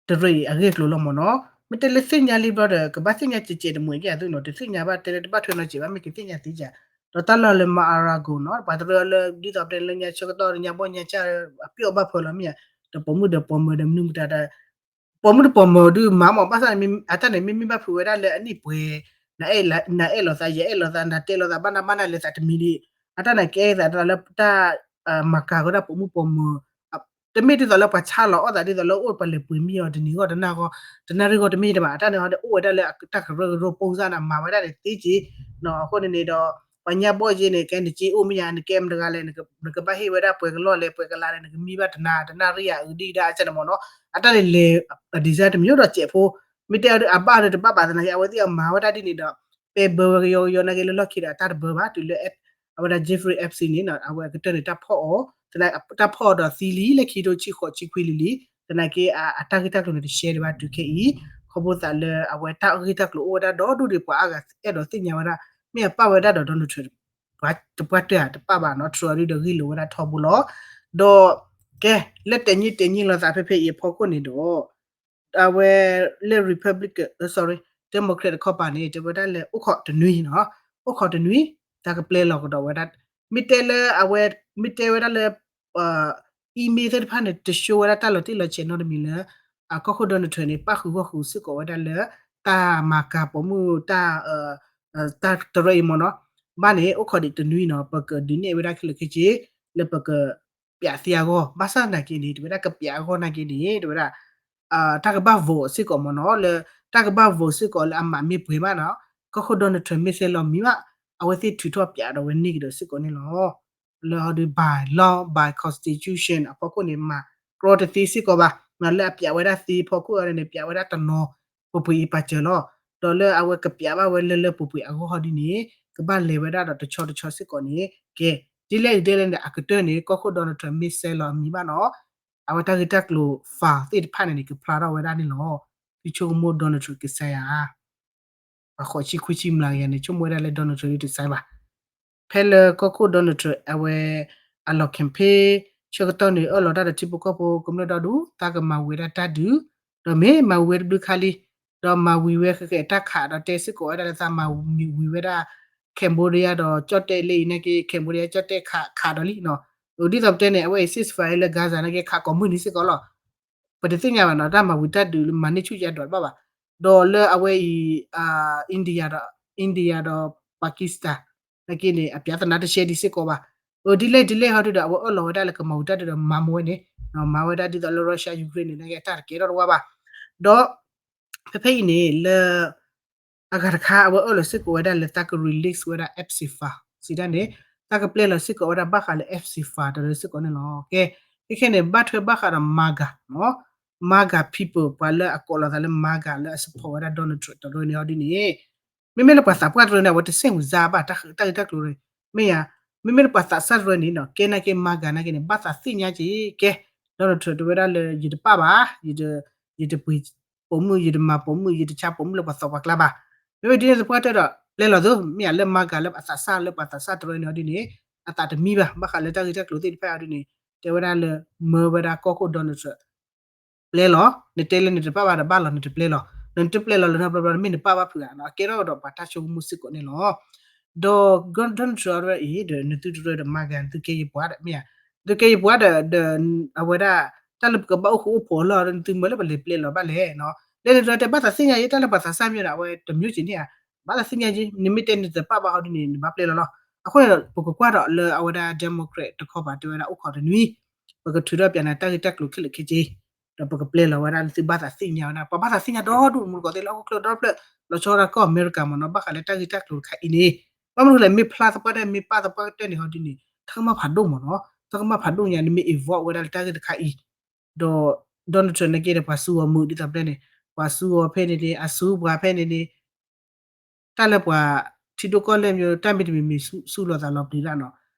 တရၢအံၤအဂ့ၢ်အကျိၤလီၤမ့ၢ်နီၤ မ့ၢ်တဲလၢသ့ၣ်ညါလံဘျီဒီး ကဘၣ်သ့ၣ်ညါကဲးကဲးတမှဲးကဲးအသိးနီၤ တသ့ၣ်ညါဘၣ်တဲလၢတဘၣ်ထွဲနီတစဲးဘၣ် မ့ၢ်ကသ့ၣ်ညါသ့က ဒီးတၢ်လီၢ်လၢ Mar-a-Lago နီၤ ပှၤတရၢလၢဒ်သိးပတဲလၢညါဆၢကတီၢ်ညါဘီၣ်ညါစၢ် အပျီၣ်ဘၣ်ဖၢလီၤမ့ၢ်ဧါ ဒီးပိာ်မုၣ်ဒီးပိာ်မၢၤဒီးမနုၤမတၤဒီး ပိာ်မုၣ်တပိာ်မၢၤဒုးမၤမး ဘၣ်ဆၣ်န့ၣ် အတၢ်န့ၣ် မ့မ့ၢ်ဘၣ်ဖုးဝဲဒၣ်လၢအနံၣ်ပှဲၤ နအဲၣ်လိာ်သး ယအဲၣ်လိာ်သး နတဲလိာ်သး ဘၣ်နၤဘၣ်နၤလဲၤသးတမံၤလံ အတၢ်န့ၣ်ကဲသးလၢတၢ် မၤကၤဝဲဒၣ်ပိာ်မုၣ်ပိာ်မၢၤ တမ့ၢ်ဒ်သိးလၢပှၤဆါလီၤအီၣ်သးဒ်သိးလၢအိၣ်ပှၤလဲၤပှ့ၤမံအီၤတနံၤဂီၢ်တနၣ်ဂီၢ် တနၣ်ရံၣ်ဂီၢ်တမ့ၢ်တဘၣ် အတၢ်န့ၣ်ဟီဒီး အိၣ်ဝဲဒၣ်လၢတၢ်ကရၢကရိပူစၢ်န့ၣ် မၤဝဲဒၣ်န့ၣ်သ့က့ၤ အဃိန့ၣ်န့ၣ်ဒီး ပှၤညါဘီၣ်က့န့ၣ် ကဲနက့အိၣ်မ့ၢ်ယါ နကဲမတဂၤလဲၣ် နကဘၣ်ဟ့ၣ်ဝဲဒၣ်ပှဲၤကလီၢ်လဲၣ် ပှဲၤကလးလဲၣ် နကမံဘၣ်တနၤ တနၣ်ရံၣ်ယါအုးဒံးဒၣ်အစဲန့ၣ်မ့ၢ်နီၤ အတၢ်န့ၣ်လဲၤ design တမျိုးဒီးစဲးဖိ မ့ၢ်တဲအီၤဒုးအဘၣ်ဒီးတဘၣ်ဘၣ်သနာ်က့ အဝဲသ့ၣ်အမၤဝဲဒၣ်ဒ်န့ၣ်ဒီး ပဲဘၢဝဲကယီကယီနာ်က့လၢလီၢ်ခံဒီးအတၢ်တဘၢဘၣ် တုၤလၢ အဝဲဒၣ် Jeffrey Epstein န့ၣ် အဝဲအကတၢၢ်န့ၣ် တၢ်ဖီၣ်အီၤ တၢ်ဖီၣ်အီၤဒီးသံလံ လၢခံထိဆံဃိးဆံခွံလံလံ သနာ်က့ အတၢ်ဂ့ၢ်တၢ်ကျိၤန့ၣ် တရှဲဒံးဘၣ်တုၤခဲအံၤ ခီဖျိသးလၢအဝဲတၢ်ဂ့ၢ်တၢ်ကျိၤအိၣ်ဝဲဒၣ်ဒီဒူၣ်ဒံး ပှၤအါဂၤအဲၣ်ဒိးသ့ၣ်ညါဝဲဒၣ် မ့ၢ်အပၣ်ဝဲဒၣ်ဒီး Donald Trump တပှၢ်တၢၢ်ဧါ တပၣ်ဘၣ်နီၤ Trump အဒုဒီးဂ့ၢ်လိာ်ဝဲဒၣ်ထီဘိလီၤ ဒီး ကဲ လၢတဲာ်ညံတဲာ်ညံလိာ်သးဖဲဖဲအံၤအဖီခိၣ်န့ၣ်ဒီး အဝဲလၢ Republican, sorry, Democrat တခီပၤန့ၣ် တဲဝဲဒၣ်လၢအိၣ်ခိးတနွံနီၤ, အိၣ်ခိးတနွံ တၢ်ကပျဲလီၤကဒီးဝဲဒၣ်, မ့ၢ်တဲလၢအဝဲ မ့ၢ်တဲဝဲဒၣ်လၢ email သ့ၣ်တဖၣ်န့ၣ် တ show ဝဲဒၣ်တၢ်လီၤတံၢ်လီၤဆဲးနီတမံၤလၢ အကီၢ်ခိၣ် Donald Trump န့ၣ် ပၣ်ဃုာ်ဂီၢ်ဃုာ်စ့ၢ်ကီးဝဲဒၣ်လၢ တၢ်မၤကၤပိာ်မုၣ် တၢ် တၢ်တရၢအံၤမ့ၢ်နီၤ, ဘၣ်န့ၣ် အိၣ်ခိးဒံးတနွံနီၤ ပကဒုးနဲၣ်ဝဲဒၣ်ခဲလၢာ်ခဲဆ့ လၢပက ပျးသ့အဂီၢ်, ဘၣ်ဆၣ်သနာ်က့န့ၣ် တဝဲဒၣ်ကပျးအဂီၢ်နာ်က့န့ၣ် တဝဲဒၣ် တၢ်ကဘၣ် vote စ့ၢ်ကီးမ့ၢ်နီၤ, လၢတၢ်ကဘၣ် vote စ့ၢ်ကီးလၢအမၤမ့ၢ်ပှဲၤမးနီၤ, ကီၢ်ခိၣ် Donald Trump မ့ၢ်စဲးလီၤမံၤဘၣ်, အဝဲသ့ၣ်ထုးထီၣ်ပျးဒီးဝဲန့ၢ်ကဒီးစ့ၢ်ကီးန့ၣ်လီၤ. လၢအီၤဒုး by law by constitution အဖီခိၣ်န့ၣ် မၤကြီတသ့စ့ၢ်ကီးဘၣ်, လၢအပျးဝဲဒၣ်သ့အဖီခိၣ်အီၤန့ၣ် ပျးဝဲဒၣ်တနီၤ ပှဲၤပှဲၤအံၤပာ်စၢၤလီၤ. ဒီးလၢအဝဲကပျးဘၣ်ဝဲလၢလၢပှဲၤပှဲၤအဂီၢ်ဟီဒ်န့ၣ် ကဘၣ်လဲၤဝဲဒၣ်ဒီးတဆီတဆီစ့ၢ်ကီးန့ၣ် ကဲ ဒ်လဲၣ်ဒ်လဲၣ်န့ၣ် အကတၢၢ်န့ၣ် ကီၢ်ခိၣ် Donald Trump မ့ၢ်စဲးလီၤအမံၤဘၣ်နီၤ, အဝဲတၢ်ဂ့ၢ်တၢ်ကျိၤ file သ့ၣ်တဖၣ်န့ၣ်န့ၣ် ကဖျါထီၣ်ဝဲဒၣ်န့ၣ်လီၤ. သုဆိကမိၣ် Donald Trump ကစဲးဧါ, ပှၤဃိးဆံခွံဆံမျးကယၤန့ၣ် ဆိကမိၣ်ဝဲဒၣ်လၢ Donald Trump ဒုးတစဲးဘၣ်. ဖဲလၢကီၢ်ခိၣ် Donald Trump အဝဲ အလီၤ campaign ဆၢကတီၢ်န့ၣ် အၢၣ်လီၤတၢ်ဒီးထံဖိကီၢ်ဖိကမျၢၢ်ဒီဒူၣ် တၢ်ကမၤဝံၤဝဲဒၣ်တၢ်ဒုး, ဒီးမ့ၢ်မၤဝံၤဝဲတဘျုးခါလံ, ဒီးမၤဝံၤဝဲကကဲတၢ်ခးဒီးတဲစ့ၢ်ကီးဝဲဒၣ်လၢသးမၤဝံၤဝဲဒၣ် Cambodia ဒီးကၠီၣ်တဲၣ်လၢအံၤနာ်က့ Cambodia ကၠီၣ်တဲၣ်ခးခးဒီးလံနီၤ, ဒ်သိးပတဲန့ၣ် အဝဲအံၤ ceasefire လၢ Gaza နာ်က့ ခးကိးမုၢ်နံၤစ့ၢ်ကီးလီၤ. ပတသ့ၣ်ညါဘၣ်နီၤ တၢ်မၤဝံၤတၢ်ဒုးလၢမၤန့ၢ်ဆူၣ်ယါဒွးတဘၣ်ဘၣ်. ဒီးလၢအဝဲအံၤ India ဒီး India ဒီး Pakistan နာ်က့န့ၣ် အပျးသနာ်တရှဲဒံးစ့ၢ်ကီးဘၣ်. အဒ်လဲၣ်ဒ်လဲၣ်ဟီဒုဒီး အဝဲအၢၣ်လီၤဝဲဒၣ်လၢကမၤဝံၤတၢ်ဒုးဒီးမၤမ့ၢ်ဝဲန့ၣ် မၤဝဲဒၣ်ဒ်သိးလၢ Russia Ukraine န့ၣ် နာ်က့အတၢ်တကဲထီၣ်တဝါဘၣ်. ဒီး ဖဲဖဲအံၤန့ၣ် လၢ အဂၤတခါ အဝဲအၢၣ်လီၤစ့ၢ်ကီးဝဲဒၣ်လၢတၢ်က release ဝဲဒၣ် F sixteen စံးတၢ်န့ၣ် တၢ်ကပျဲလီၤစ့ၢ်ကီးဝဲဒၣ်ဘၣ်ဃးလၢ F sixteen တရၢစ့ၢ်ကီးန့ၣ်လီၤ. ကဲ ခဲခဲန့ၣ် ဘၣ်ထွဲဘၣ်ဃးဒီး MAGA နီၤ MAGA people ပှၤလၢအကိးလီၤသးလၢ MAGA လၢအ support ဝဲဒၣ် Donald Trump တရၢန့ၣ်ဟီဒ်န့ၣ် မ့မ့ၢ်လၢပှၤသးပှၢ်တရၢန့ၣ် အဝဲတဆဲၣ်မုာ်စါဘၣ် တၢ်ဂ့ၢ်တၢ်ကျိၤန့ၣ် မ့ၢ်ယါ မ့မ့ၢ်လၢပှၤသးစၢ်တရၢန့ၣ်နီၤ ကဲနာ်က့ MAGA နာ်က့န့ၣ် ဘၣ်သးသ့ၣ်ညါက့ၤ ကဲ Donald Trump တဲဝဲဒၣ်လၢ ယတပာ်ဘၣ် ယတ ယတပှ့ၤပိာ်မုၣ် ယတမၤပိာ်မုၣ် ယတဆါပိာ်မုၣ်လၢပှၤသီပှၤကျါဘၣ်. မ့မ့ၢ်ဒ်န့ၣ်သပှၢ်တၢၢ်ဒီး ပျဲလီၤသိ မ့ၢ်ယါလၢ MAGA လၢအသးစၢ်လၢပှၤသးစၢ်တရၢန့ၣ်ဟီဒ်န့ၣ် အသးတမံဘၣ် ဘၣ်ဃးလၢတၢ်ဂ့ၢ်တၢ်ကျိၤသ့ၣ်တဖၣ်အံၤဒ်န့ၣ် တဲဝဲဒၣ်လၢ မၢဝဲဒၣ်ကီၢ်ခိၣ် Donald Trump ပျဲလီၤ နတဲလၢနတပာ်ဘၣ်ဒီးဘၣ်လီၤ နတပျဲလီၤ နတပျဲလီၤလၢနီတဘျီဘျီ မ့ၢ်နပာ်ဘၣ်ဖုးဧါနီၤ အကဲထီၣ်ဒီးပှၤတၢ်ဆိကမိၣ်စ့ၢ်ကီးန့ၣ်လီၤ. ဒီး Donald Trump အံၤဒီး နသုတရၢဒီး MAGA နသုကဲယပှၤဒီး မ့ၢ်ဧါ နသုကဲယပှၤဒီး ဒီး အဝဲဒၣ် တၢ်လၢပကဘၣ်အိၣ်ဃူအိၣ်ဖိးအလီၢ်ဒီး နသုမၢလၢပလဲၤပျဲလီၤဘၣ်လဲၣ်နီၤ လၢနတရၢတဲဘၣ်သးသ့ၣ်ညါအံၤ တၢ်လၢပှၤသးစၢ်မ့ၢ်ဒီး အဝဲတမျိုးစံးန့ၣ်ဧါ ဘၣ်သးသ့ၣ်ညါက့ နမ့ၢ်တဲနတပာ်ဘၣ်ဟီဒ်န့ၣ် နဘၣ်ပျဲလီၤလီၤ. အဃိန့ၣ်ဒီး ပကကွၢ်ဒီးလၢအဝဲဒၣ် Democrat တခီပၤတဲဝဲဒၣ်အိၣ်ခိးတနွံ ပကထုးထီၣ်ပၠးနၤတၢ်ဂ့ၢ်တၢ်ကျိၤခဲလၢာ်ခဲဆ့ ဒီးပကပျဲလီၤဝဲဒၣ်လၢသုဘၣ်သးသ့ၣ်ညါဝဲဒၣ် ပှၤဘၣ်သးသ့ၣ်ညါဒီဒူၣ်မူတကိးသ့ၣ်လၢဟီၣ်ခိၣ်ချၢဒီဖျၢၣ် လီၤဆီဒၣ်ကီၢ်အမဲရကၤမ့ၢ်နီၤ ဘၣ်ဃးလၢတၢ်ဂ့ၢ်တၢ်ကျိၤတခါအံၤန့ၣ် ဘၣ်မနုၤလဲၣ် မ့ၢ်ဖျါသပှၢ်တၢၢ် မ့ၢ်ပာ်သပှၢ်တၢၢ်မ့ၢ်ပာ်သပှၢ်တၢၢ်န့ၣ်ဟီဒ်န့ၣ် တၢ်ကမၣ်ဖးဒိၣ်မ့ၢ်နီၤ တၢ်ကမၣ်ဖးဒိၣ်ညါ နမ့ၢ် involve ဝဲဒၣ်လၢတၢ်ဂ့ၢ်တခါအံၤ ဒီး Donald Trump နာ်က့ဒီး ပှၤစူၤအီၤမုာ်ဒ်သိးပျဲန့ၣ် ပှၤစူၤအီၤဖဲန့ၣ်န့ၣ် အစူၤပှၤဖဲန့ၣ်န့ၣ် တၢ်လၢပှၤထံဒိၣ်ကီၢ်လဲၢ်မ့ၢ် တၢ်မ့ၢ်တမံၤမံၤ စူၤလီၤသးလီၤပျံၤတၢ်နီၤ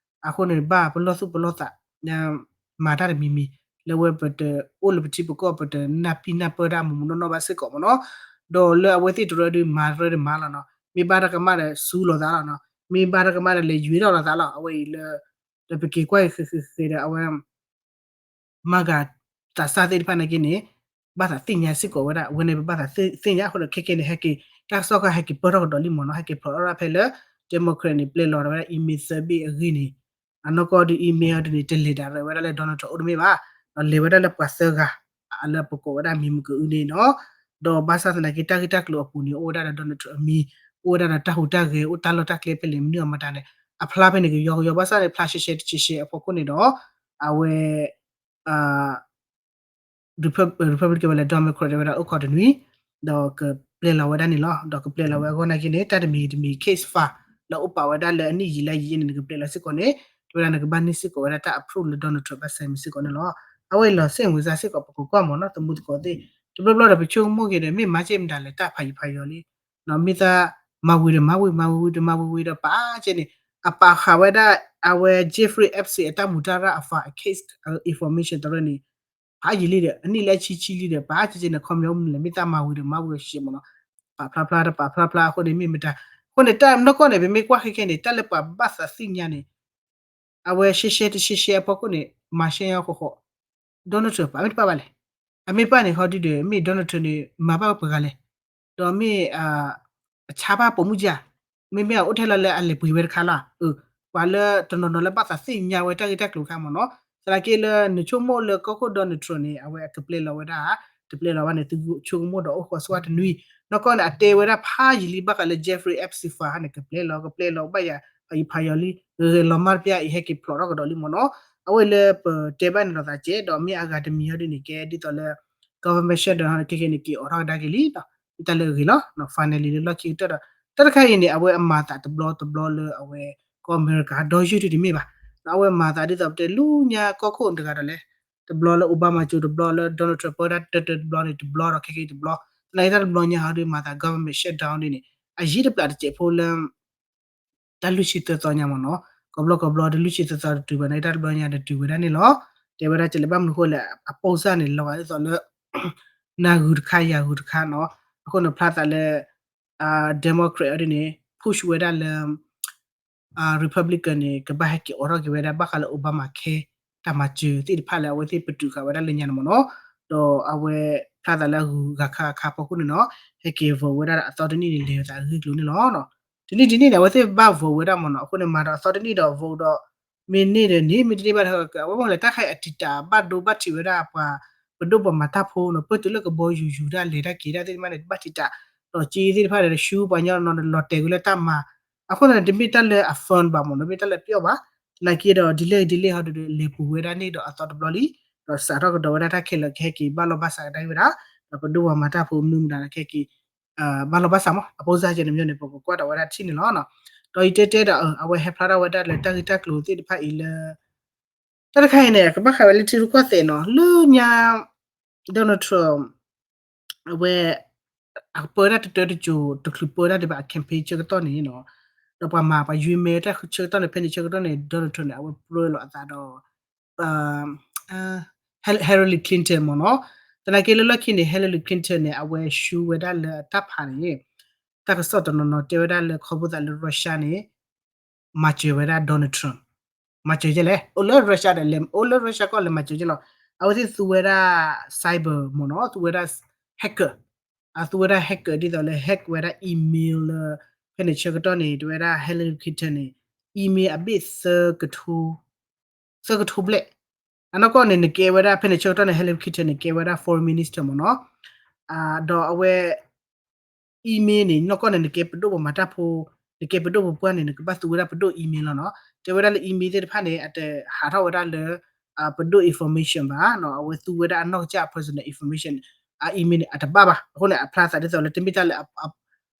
အဃိန့ၣ် ဘၣ်ပလီၢ်သူၣ်ပလီၢ်သး မၤတၢ်တမံၤမံၤ လၢဝဲပတအိၣ်လၢပထံပကီၢ် ပတနၢ်ပံၢ်နၢ်ပၢၢ်တၢ်မူးမူးနီၢ်နီၢ်ဘၣ်စ့ၢ်ကီးမ့ၢ်နီၤ ဒီးလၢအဝဲသ့ၣ်တရၢဒုးမၤတရၢဒုးမၤလီၤနီၤ မ့ၢ်ဘၣ်တၢ်ကမၣ်ဒီးစူၤလီၤသးလီၤနီၤ မ့ၢ်ဘၣ်တၢ်ကမၣ်ဒီးလဲၤယွၤထီၣ်လီၤသးလီၤ အဝဲအံၤလၢ ဒီးပက့ၤကွၢ်ဃ့ဃ့ဃ့ဒီးအဝဲ MAGA သးစၢ်သ့ၣ်တဖၣ်နာ်က့န့ၣ် ဘၣ်သးသ့ၣ်ညါစ့ၢ်ကီးဝဲဒၣ် အဝဲန့ၣ်ပဘၣ်သးသ့ၣ်ညါအဃိဒီး ခဲကဲန့ၣ် ဟဲက့ၤ တၢ်ကစီၣ်ခါဟဲက့ၤပၢၢ်ထီၣ်ကဒီးလံမ့ၢ်နီၤ ဟဲက့ၤဖျိးထီၣ်ဖဲလၢ Democrat န့ၣ် ပျဲလီၤဝဲဒၣ် email သၢဘ့ၣ်အဂ့ၢ်န့ၣ် အနီၢ်ကီၢ်ဒုး email အီၤဒုးန့ၣ် တလဲၤဒၣ်ရဲၣ်ဝဲဒၣ်လၢ Donald Trump အိၣ်တမ့ၢ်ဘၣ် ဒီးလဲၤဝဲဒၣ်လၢပှၤသၢဂၤ လၢပကိးဝဲဒၣ်မံၤမုၢ်ကအုန့ၣ်နီၤ ဒီးဘၣ်ဆၣ်သနာ်က့ တၢ်ဂ့ၢ်တၢ်ကျိၤအပူၤန့ၣ် အိၣ်ဝဲဒၣ်ဒီး Donald Trump အမံၤ အိၣ်ဝဲဒၣ်ဒီးတၢ်ဟူးတၢ်ဂဲၤ အိၣ်တၢ်လီၢ်တၢ်ကျဲဖဲလဲၣ်မနုၤအမတၤန့ၣ် အဖျါဖဲန့ၣ်ကယီကယီ ဘၣ်ဆၣ်န့ၣ် ဖျါရှဲရှဲတရှဲရှဲအဖီခိၣ်န့ၣ်ဒီး အဝဲ Republican ဝဲလၢ Democrat ဝဲဒၣ်အိၣ်ခိးတနွံ ဒီးကပျဲလီၤဝဲဒၣ်န့ၣ်လီၤ. ဒီးကပျဲလီၤဝဲအဂီၢ်နာ်က့န့ၣ် တၢ်တမံၤတမံၤ case file လၢအိၣ်ပာ်ဝဲဒၣ်လၢအနံၣ်ယံာ်လၢယံာ်န့ၣ် နကပျဲလီၤစ့ၢ်ကီးန့ၣ် တဲဝဲဒၣ်နကဘၣ်န့ၢ်စ့ၢ်ကီးဝဲဒၣ်တၢ် approve လၢ Donald Trump ဘၣ်ဆၣ်မံၤစ့ၢ်ကီးန့ၣ်လီၤ. အဝဲအံၤလီၤစ့ၣ်မုာ်စၢ်စ့ၢ်ကီး ပကကွၢ်မ့ၢ်နီၤ သမူသကိးသ့ၣ် တဘျီဘျီဒီးပဆိကမိၣ်က့ၤဒီး မ့ၢ်မၤစ့ၢ်မတၤလဲၣ် တၢ်ဖးယံၤဖးယီၤလံ မ့ၢ်သးမၤဝံၤဒီးမၤဝံၤ မၤဝံၤဝံၤဒီးမၤဝံၤဝံၤဒီးပာ်စ့ၢ်န့ၣ် အပာ်ဃာ်ဝဲဒၣ် အဝဲ Jeffrey Epstein အတၢ်မူးတၢ်ရၢ်အ file အ case information တရၢန့ၣ် ဖးယံၤလံဒီး အနံၣ်လၢဆံဆံလံဒီး ပာ်စ့ၢ်စ့ၢ်န့ၣ် ခီပညီမနုၤလဲၣ် မ့ၢ်သးမၤဝံၤဒီးမၤဝံၤအီၤရှဲရှဲမ့ၢ်နီၤ ပာ်ဖျါဖျါတပာ်ဖျါဖျါအဃိန့ၣ် မ့ၢ်မတၤ အဃိန့ၣ် တၢ်နီၢ်ကီၢ်န့ၣ် ပမ့ၢ်ကွၢ်ခဲခဲန့ၣ် တၢ်လၢပှၤဘၣ်သးသ့ၣ်ညါန့ၣ် အဝဲရှဲရှဲတရှဲရှဲအဖီခိၣ်န့ၣ် မၤရှဲအီၤဃီဃီ Donald Trump ပာ်မ့ၢ်တပာ်ဘၣ်လဲၣ် အမ့ၢ်ပာ်န့ၣ် ဟီဒုဒီး မ့ၢ် Donald Trump န့ၣ် မၤဘၣ်ဝဲပှဲၤဂၤလဲၣ် ဒီးမ့ၢ် အဆါဘၣ်ပိာ်မုၣ်ကၢ် မ့မ့ၢ်အအိၣ်ထဲလီၤလၢအလဲၤပှ့ၤဝဲတခါလီၤ ပှၤလၢတနီၤနီၤလၢဘၣ်သးသ့ၣ်ညါဝဲတၢ်ဂ့ၢ်တၢ်ကျိၤတခါမ့ၢ်နီၤ သနာ်က့လၢနဆိကမိၣ်လၢကီၢ်ခိၣ် Donald Trump န့ၣ် အဝဲအကပျဲလီၤဝဲဒၣ် တပျဲလီၤဘၣ်န့ၣ် သုဆိကမိၣ်ဒီးအိၣ်ဃီဆိတနွံ နီၢ်ကီၢ်န့ၣ် အတဲဝဲဒၣ်ဖးယံၤလံ ဘၣ်ဃးလၢ Jeffrey Epstein file န့ၣ် ကပျဲလီၤ ကပျဲလီၤဘၣ်ယၤ ဖးယံၤဖးယီၤလံ ဂဲၤလီၤမၢ်တပျၢ်အံၤ ဟဲက့ၤဖျိးထီၣ်ကဒီးလံမ့ၢ်နီၤ အဝဲလၢပတဲဘၣ်န့ၣ်ဒီးသးကဲ ဒီးမ့ၢ်အဂၤတမံၤဟီဒ်န့ၣ် ကဲဒ်သိးလၢ government shutdown ဟီန့ၣ် ခဲခဲန့ၣ် က့ၤအိးထီၣ်ကဒါက့ၤလံ တၢ်လၢအဂ့ၤလီၤ finally လၢလီၢ်ခံကတၢၢ်ဒီး တၢ်တခါအံၤန့ၣ် အဝဲအမၤသးတဘျီတဘျီလၢအဝဲ ကီၢ်အမဲရကၤ ဒီယုၢ်တမ့ၢ်ဘၣ် အဝဲမၤသးဒ်သိးပတဲလူညါကီၢ်ခိၣ်တဂၤဒီးလဲၣ် တဘျီလၢ Obama ကၠိတဘျီလၢ Donald Trump ပၢတၢ်တၢတဘျီန့ၣ် တဘျီဒီးခဲခဲတဘျီ သနာ်က့တၢ်တဘျီညါဟီဒ်မၤသး government shutdown ဒ်န့ၣ် အယံၤတပျးတစဲးဖိလၢ တၢ်လွံၢ်ဆံသၢသီညါမ့ၢ်နီၤ ကဘျီကဘျီတလွံၢ်ဆံသၢသီတတုၤဘၣ်န့ၣ် တၢ်တဘျီညါတတုၤဝဲဒၣ်န့ၣ်လီၤ တဲဝဲဒၣ်ကလဲၤဘၣ်မနုၤဃိလဲၣ် အပိၢ်စၢ်န့ၣ် လီၤဂာ်ဒ်သိးလၢ နၤဂုၤတခါယၤဂုၤတခါနီၤ အဃိန့ၣ်ဖျါသးလၢ Democrat အီၤဒ်န့ၣ် push ဝဲဒၣ်လၢ Republican န့ၣ် ကဘၣ်ဟဲက့ၤအိးထီၣ်က့ၤဝဲဒၣ်ဘၣ်ဃးလၢ Obamacare တၢ်မၤစၢၤသ့ၣ်တဖၣ်လၢအဝဲသ့ၣ်ပတုာ်ဃာ်ဝဲဒၣ်လၢညါန့ၣ်မ့ၢ်နီၤ ဒီးအဝဲဖျါသးလၢအဂုၤဂၤခါခါဖီခိၣ်န့ၣ်နီၤ ဟဲက့ၤ vote ဝဲဒၣ်ဒီးအသီတနံၣ်န့ၣ် လဲၤဝဲသးအဂ့ၢ်ကျိၤန့ၣ်လီၤ တနံၣ်တနံၣ်န့ၣ် အဝဲသ့ၣ်ဘၣ် vote ဝဲဒၣ်မ့ၢ်နီၤ အဃိန့ၣ် မၤဒီးအသီတနံၣ်ဒီး vote ဒီး မ့ၢ်န့ၢ်ဒီးန့ၢ် မ့ၢ်တန့ၢ်ဘၣ်ဒီး အဝဲမ့ၢ်လဲၣ် တၢ်ခါအံၤအတံာ်တာ်ဘၣ်ဒိဘၣ်ထံးဝဲဒၣ်ပှၤ ပဒိၣ်ပှၤမၤတၢ်ဖိနီၤ ပၢၢ်တုၤလၢကဘီယူၤယူၤတၢ်လဲၤတၢ်က့ၤတၢ်သ့ၣ်တဖၣ်န့ၣ် တဘၣ်ထံးတၢ် ဒီးက့သ့ၣ်တဖၣ်န့ၣ် ရှုပှၤညီနီၤ လီၤတဲာ်ကွံာ်လၢတၢ်မၤ အဃိသတးန့ၣ် တမ့ၢ်တၢ်လၢအ fun ဘၣ်မ့ၢ်နီၤ တမ့ၢ်တၢ်လၢအပျီဘၣ် သနာ်က့ဒီး ဒ်လဲၣ်ဒ်လဲၣ်ဟီဒီး လဲၤပူၤဝဲဒၣ်န့ၣ်ဒီးအသီတဘျီလံ ဒီးစးထီၣ်ကဒီးဝဲဒၣ်တၢ်ခဲလၢာ်ကဟဲက့ၤဘၣ်လီၢ်ဘၣ်စးကဒါက့ၤဝဲဒၣ် ဒီးပဒိၣ်ပှၤမၤတၢ်ဖိမနုၤမတၤဒီးကဟဲက့ၤ ဘၣ်လီၢ်ဘၣ်စးမး အပိစၢ်ကဲန့ၣ်မ့ၢ်န့ၣ် ပကကွၢ်ဒီးဝဲဒၣ်ထံၣ်န့ၣ်လီၤ. ဒီးယတဲတဲဒီး အဝဲဟဲဖျါထီၣ်ဝဲဒၣ်လၢတၢ်ဂ့ၢ်တၢ်ကျိၤသ့ၣ်တဖၣ်အံၤလၢ တၢ်တခါအံၤန့ၣ် ကဘၣ်ဃးဝဲလၢထံရူၢ်ကီၢ်သဲးနီၤ လၢညါ Donald Trump အဝဲ အပၢတၢ်တတၢတကိၤ တချုးပၢတၢ်ဒံးဘၣ် အ campaign ဆၢကတီၢ်န့ၣ်နီၤ ဒီးပှၤမၤပှၤယွ့မဲတၢ်ဆၢကတီၢ်န့ၣ် ဖဲန့ၣ်ဆၢကတီၢ်န့ၣ် Donald Trump န့ၣ် အဝဲပြၢလီၤအသးဒီး Hillary Clinton မ့ၢ်နီၤ သနာ်က့လၢလီၢ်ခံန့ၣ် Hillary Clinton န့ၣ် အဝဲရှုံးဝဲဒၣ်လၢတၢ်ဖးန့ၣ် တၢ်ကစီၣ်တနီၤနီၤတဲဝဲဒၣ်လၢခီဖျိသးလၢ Russia န့ၣ် မၤစၢၤဝဲဒၣ် Donald Trump မၤစၢၤကဲလဲၣ် အိၣ်လၢ Russia ဒီးလဲၤ အိၣ်လၢ Russia ကီၢ်လဲၤမၤစၢၤကဲလီၤ အဝဲသ့ၣ်သူဝဲဒၣ် cyber မ့ၢ်နီၤ သူဝဲဒၣ် hacker အသူဝဲဒၣ် hacker ဒ်သိးလၢ hack ဝဲဒၣ် email လၢ ဖဲန့ၣ်ဆၢကတီၢ်န့ၣ် တဲဝဲဒၣ် Hillary Clinton န့ၣ် email အဘ့ၣ်သၢကထိ သၢကထိဘျဲၣ် အနီၢ်ကီၢ်န့ၣ် နကဲဝဲဒၣ် ဖဲန့ၣ်ဆၢကတီၢ်န့ၣ် Hillary Clinton န့ၣ် ကဲဝဲဒၣ် foreign minister မ့ၢ်နီၤ ဒီးအဝဲ email န့ၣ် နီၢ်ကီၢ်န့ၣ် နကဲပဒိၣ်ပှၤမၤတၢ်ဖိ နကဲပဒိၣ်ပပှၢ်န့ၣ် နကဘၣ်သူဝဲဒၣ်ပဒိၣ် email လီၤနီၤ တဲဝဲဒၣ်လၢ email သ့ၣ်တဖၣ်န့ၣ် အတဟးထီၣ်ဝဲဒၣ်လၢ ပဒိၣ် information ဘၣ်နီၤ အဝဲသူဝဲဒၣ်အနီၢ်ကစၢ် personal information အ email န့ၣ် အတဘၣ်ဘၣ် အဃိန့ၣ် အဖျါသးဒ်သိးလၢတမ့ၢ်တၢ်လၢ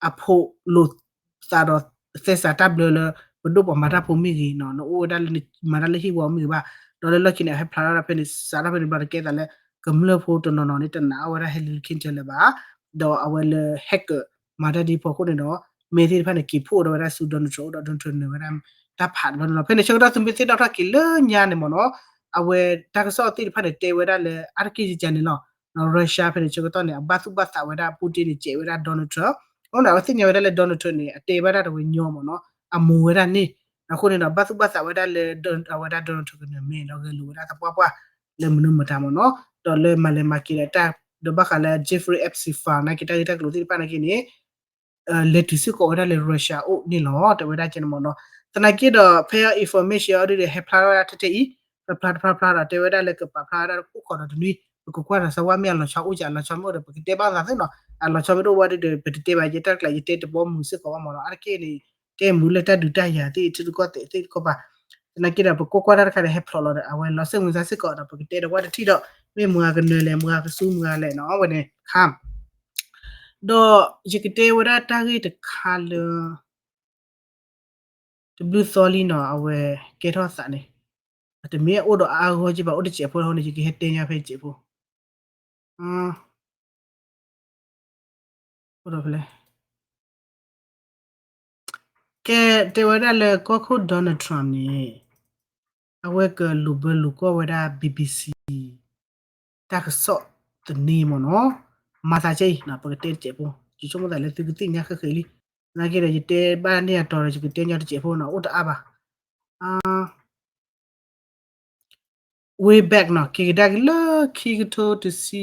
အဖိးလိာ်သးဒီး သဲစးတၢ်ဘျၢလၢ ပဒိၣ်ပှၤမၤတၢ်ဖိမ့ၢ်ဂ့ၤ နအိၣ်ဝဲဒၣ်လၢ မၤတၢ်လၢဟံၣ်ဝီမ့ၢ်ဂ့ၤဘၣ် ဒီးလၢလီၢ်ခံန့ၣ် အဟဲဖျါထီၣ်ဒၣ်ဖဲန့ၣ် စးထီၣ်ဖဲန့ၣ်ဘျီတကဲသးလၢ ကမျၢၢ်ဖိတနီၤနီၤန့ၣ် တနာ်အီၣ်ဝဲဒၣ် Hillary Clinton လၢၤဘၣ် ဒီးအဝဲလၢ hacker မၤတၢ်ဒ်ဖီခိၣ်န့ၣ်ဒီး မဲသ့ၣ်တဖၣ်န့ၣ် က့ၤဖှိၣ်ဒီးဝဲဒၣ်ဆူ Donald Trump အိၣ်ဒီး Donald Trump နၢၤဝဲဒၣ် တၢ်ဖးတဘျီန့ၣ်လီၤ ဖဲန့ၣ်ဆၢကတီၢ်သုမ့ၢ်သ့ၣ်နီၣ်ထီၣ်က့ၤလၢညါန့ၣ်မ့ၢ်နီၤ အဝဲတၢ်ကစီၣ်သ့ၣ်တဖၣ်န့ၣ် တဲဝဲဒၣ်လၢ အါတက့ၢ်ယကန့ၣ်လီၤ Russia ဖဲန့ၣ်ဆၢကတီၢ်န့ၣ် အဘၣ်သူၣ်ဘၣ်သးဝဲဒၣ် Putin န့ၣ် စဲးဝဲဒၣ် Donald Trump အဃိန့ၣ် အဝဲသ့ၣ်ညါဝဲဒၣ်လၢ Donald Trump န့ၣ် အတဲဘၣ်တၢ်တဝဲညီမ့ၢ်နီၤ အမူၤဝဲဒၣ်န့ၣ် အဃိန့ၣ်ဒီး ဘၣ်သူၣ်ဘၣ်သးဝဲဒၣ်လၢ အဝဲဒၣ် Donald Trump ကနၢၤမဲဒီးဂဲၤလိာ်ဝဲဒၣ်သပှၢ်ပှၢ် လၢမနုၤမတၤမ့ၢ်နီၤ ဒီးလၢမၤလဲၤမၤက့ၤဒီးတၢ် ဒီးဘၣ်ဃးလၢ Jeffrey Epstein file နာ်က့တၢ်ဂ့ၢ်တၢ်ကျိၤသ့ၣ်တဖၣ်နာ်က့န့ၣ် လဲၤတုၤစ့ၢ်ကီးဝဲဒၣ်လၢ Russia အိၣ်န့ၣ်လီၤ တဲဝဲဒၣ်ကဲန့ၣ်မ့ၢ်နီၤ သနာ်က့ဒီး ဖဲ information အီၤဒ်ဒီး ဟဲဖျါထီၣ်ဝဲဒၣ်ထဲထဲအံၤ ပဖျါတဖျါဖျါဒီး တဲဝဲဒၣ်လၢကပာ်ဖျါဝဲဒၣ်လၢအိၣ်ခိးဒီးတနွံ ပကကွၢ်ဒီးစၢဝဲမ့ၢ်အလီၤဆီအိၣ်က အလီၤဆီမ့ၢ်အိၣ်ဒီး ပကတဲဘၣ်သးသ့နီၤ အလီၤဆီမ့ၢ်တအိၣ်ဝဲဒ်ဒီး ပတတဲဘၣ်ယဲတၢ်ကျး ယတဲတဘီမုၢ်စ့ၢ်ကီးဘၣ်မ့ၢ်နီၤ အါတက့ၢ်န့ၣ် တဲမုာ်လၢတၢ်ဒုးတၢ်ယၤသ့ၣ် ထံရူၢ်ကီၢ်သဲးသ့ၣ်တခီပၤ သနာ်က့ဒီး ပကွၢ်ကွၢ်တၢ်တခါဒီး ဟဲဖျိးလီၤဒီး အဝဲလီၤစ့ၣ်မုာ်စ့ၢ်ကီးဒီး ပကတဲဒီးဝဲတထံၣ်ဒီး မ့ၢ်မုၢ်ဂၤကနၢၤလဲၣ် မုၢ်ဂၤကစူမုၢ်ဂၤလဲၣ်နီၤ ဝဲန့ၣ်ခါ ဒီးယကတဲဝဲဒၣ်တၢ်ဂ့ၢ်တခါလၢ တဘျုးသီလံနီၤ အဝဲကဲထီၣ်သးန့ၣ် အတမ့ၢ်အိၣ်ဒီးအါဂီၢ်က့ဘၣ် အိၣ်တစဲးဖိလီၤန့ၣ် ယကဟဲတဲညါဖဲတစဲးဖိ အိၣ်ဒီးဖဲလဲၣ် ကဲ တဲဝဲဒၣ်လၢကီၢ်ခိၣ် Donald Trump န့ၣ် အဝဲကလူၤဘၢလူၤကီၢ်ဝဲဒၣ် BBC တၢ်ကစီၣ်သန့မ့ၢ်နီၤ မၤသးကဲအံၤ ပကတဲတစဲးဖိ ယဆိကမိၣ်သးလၢသုကသ့ၣ်ညါဃဲဃဲလံ သနာ်က့ဒီး ယတဲဘၣ်န့ၢ်အတီၤဒီး ယကတဲညီတစဲးဖိနီၤ အိၣ်တအါဘၣ် way back နီၤ က့ၤကဒါက့ၤလၢခံကထိတဆံ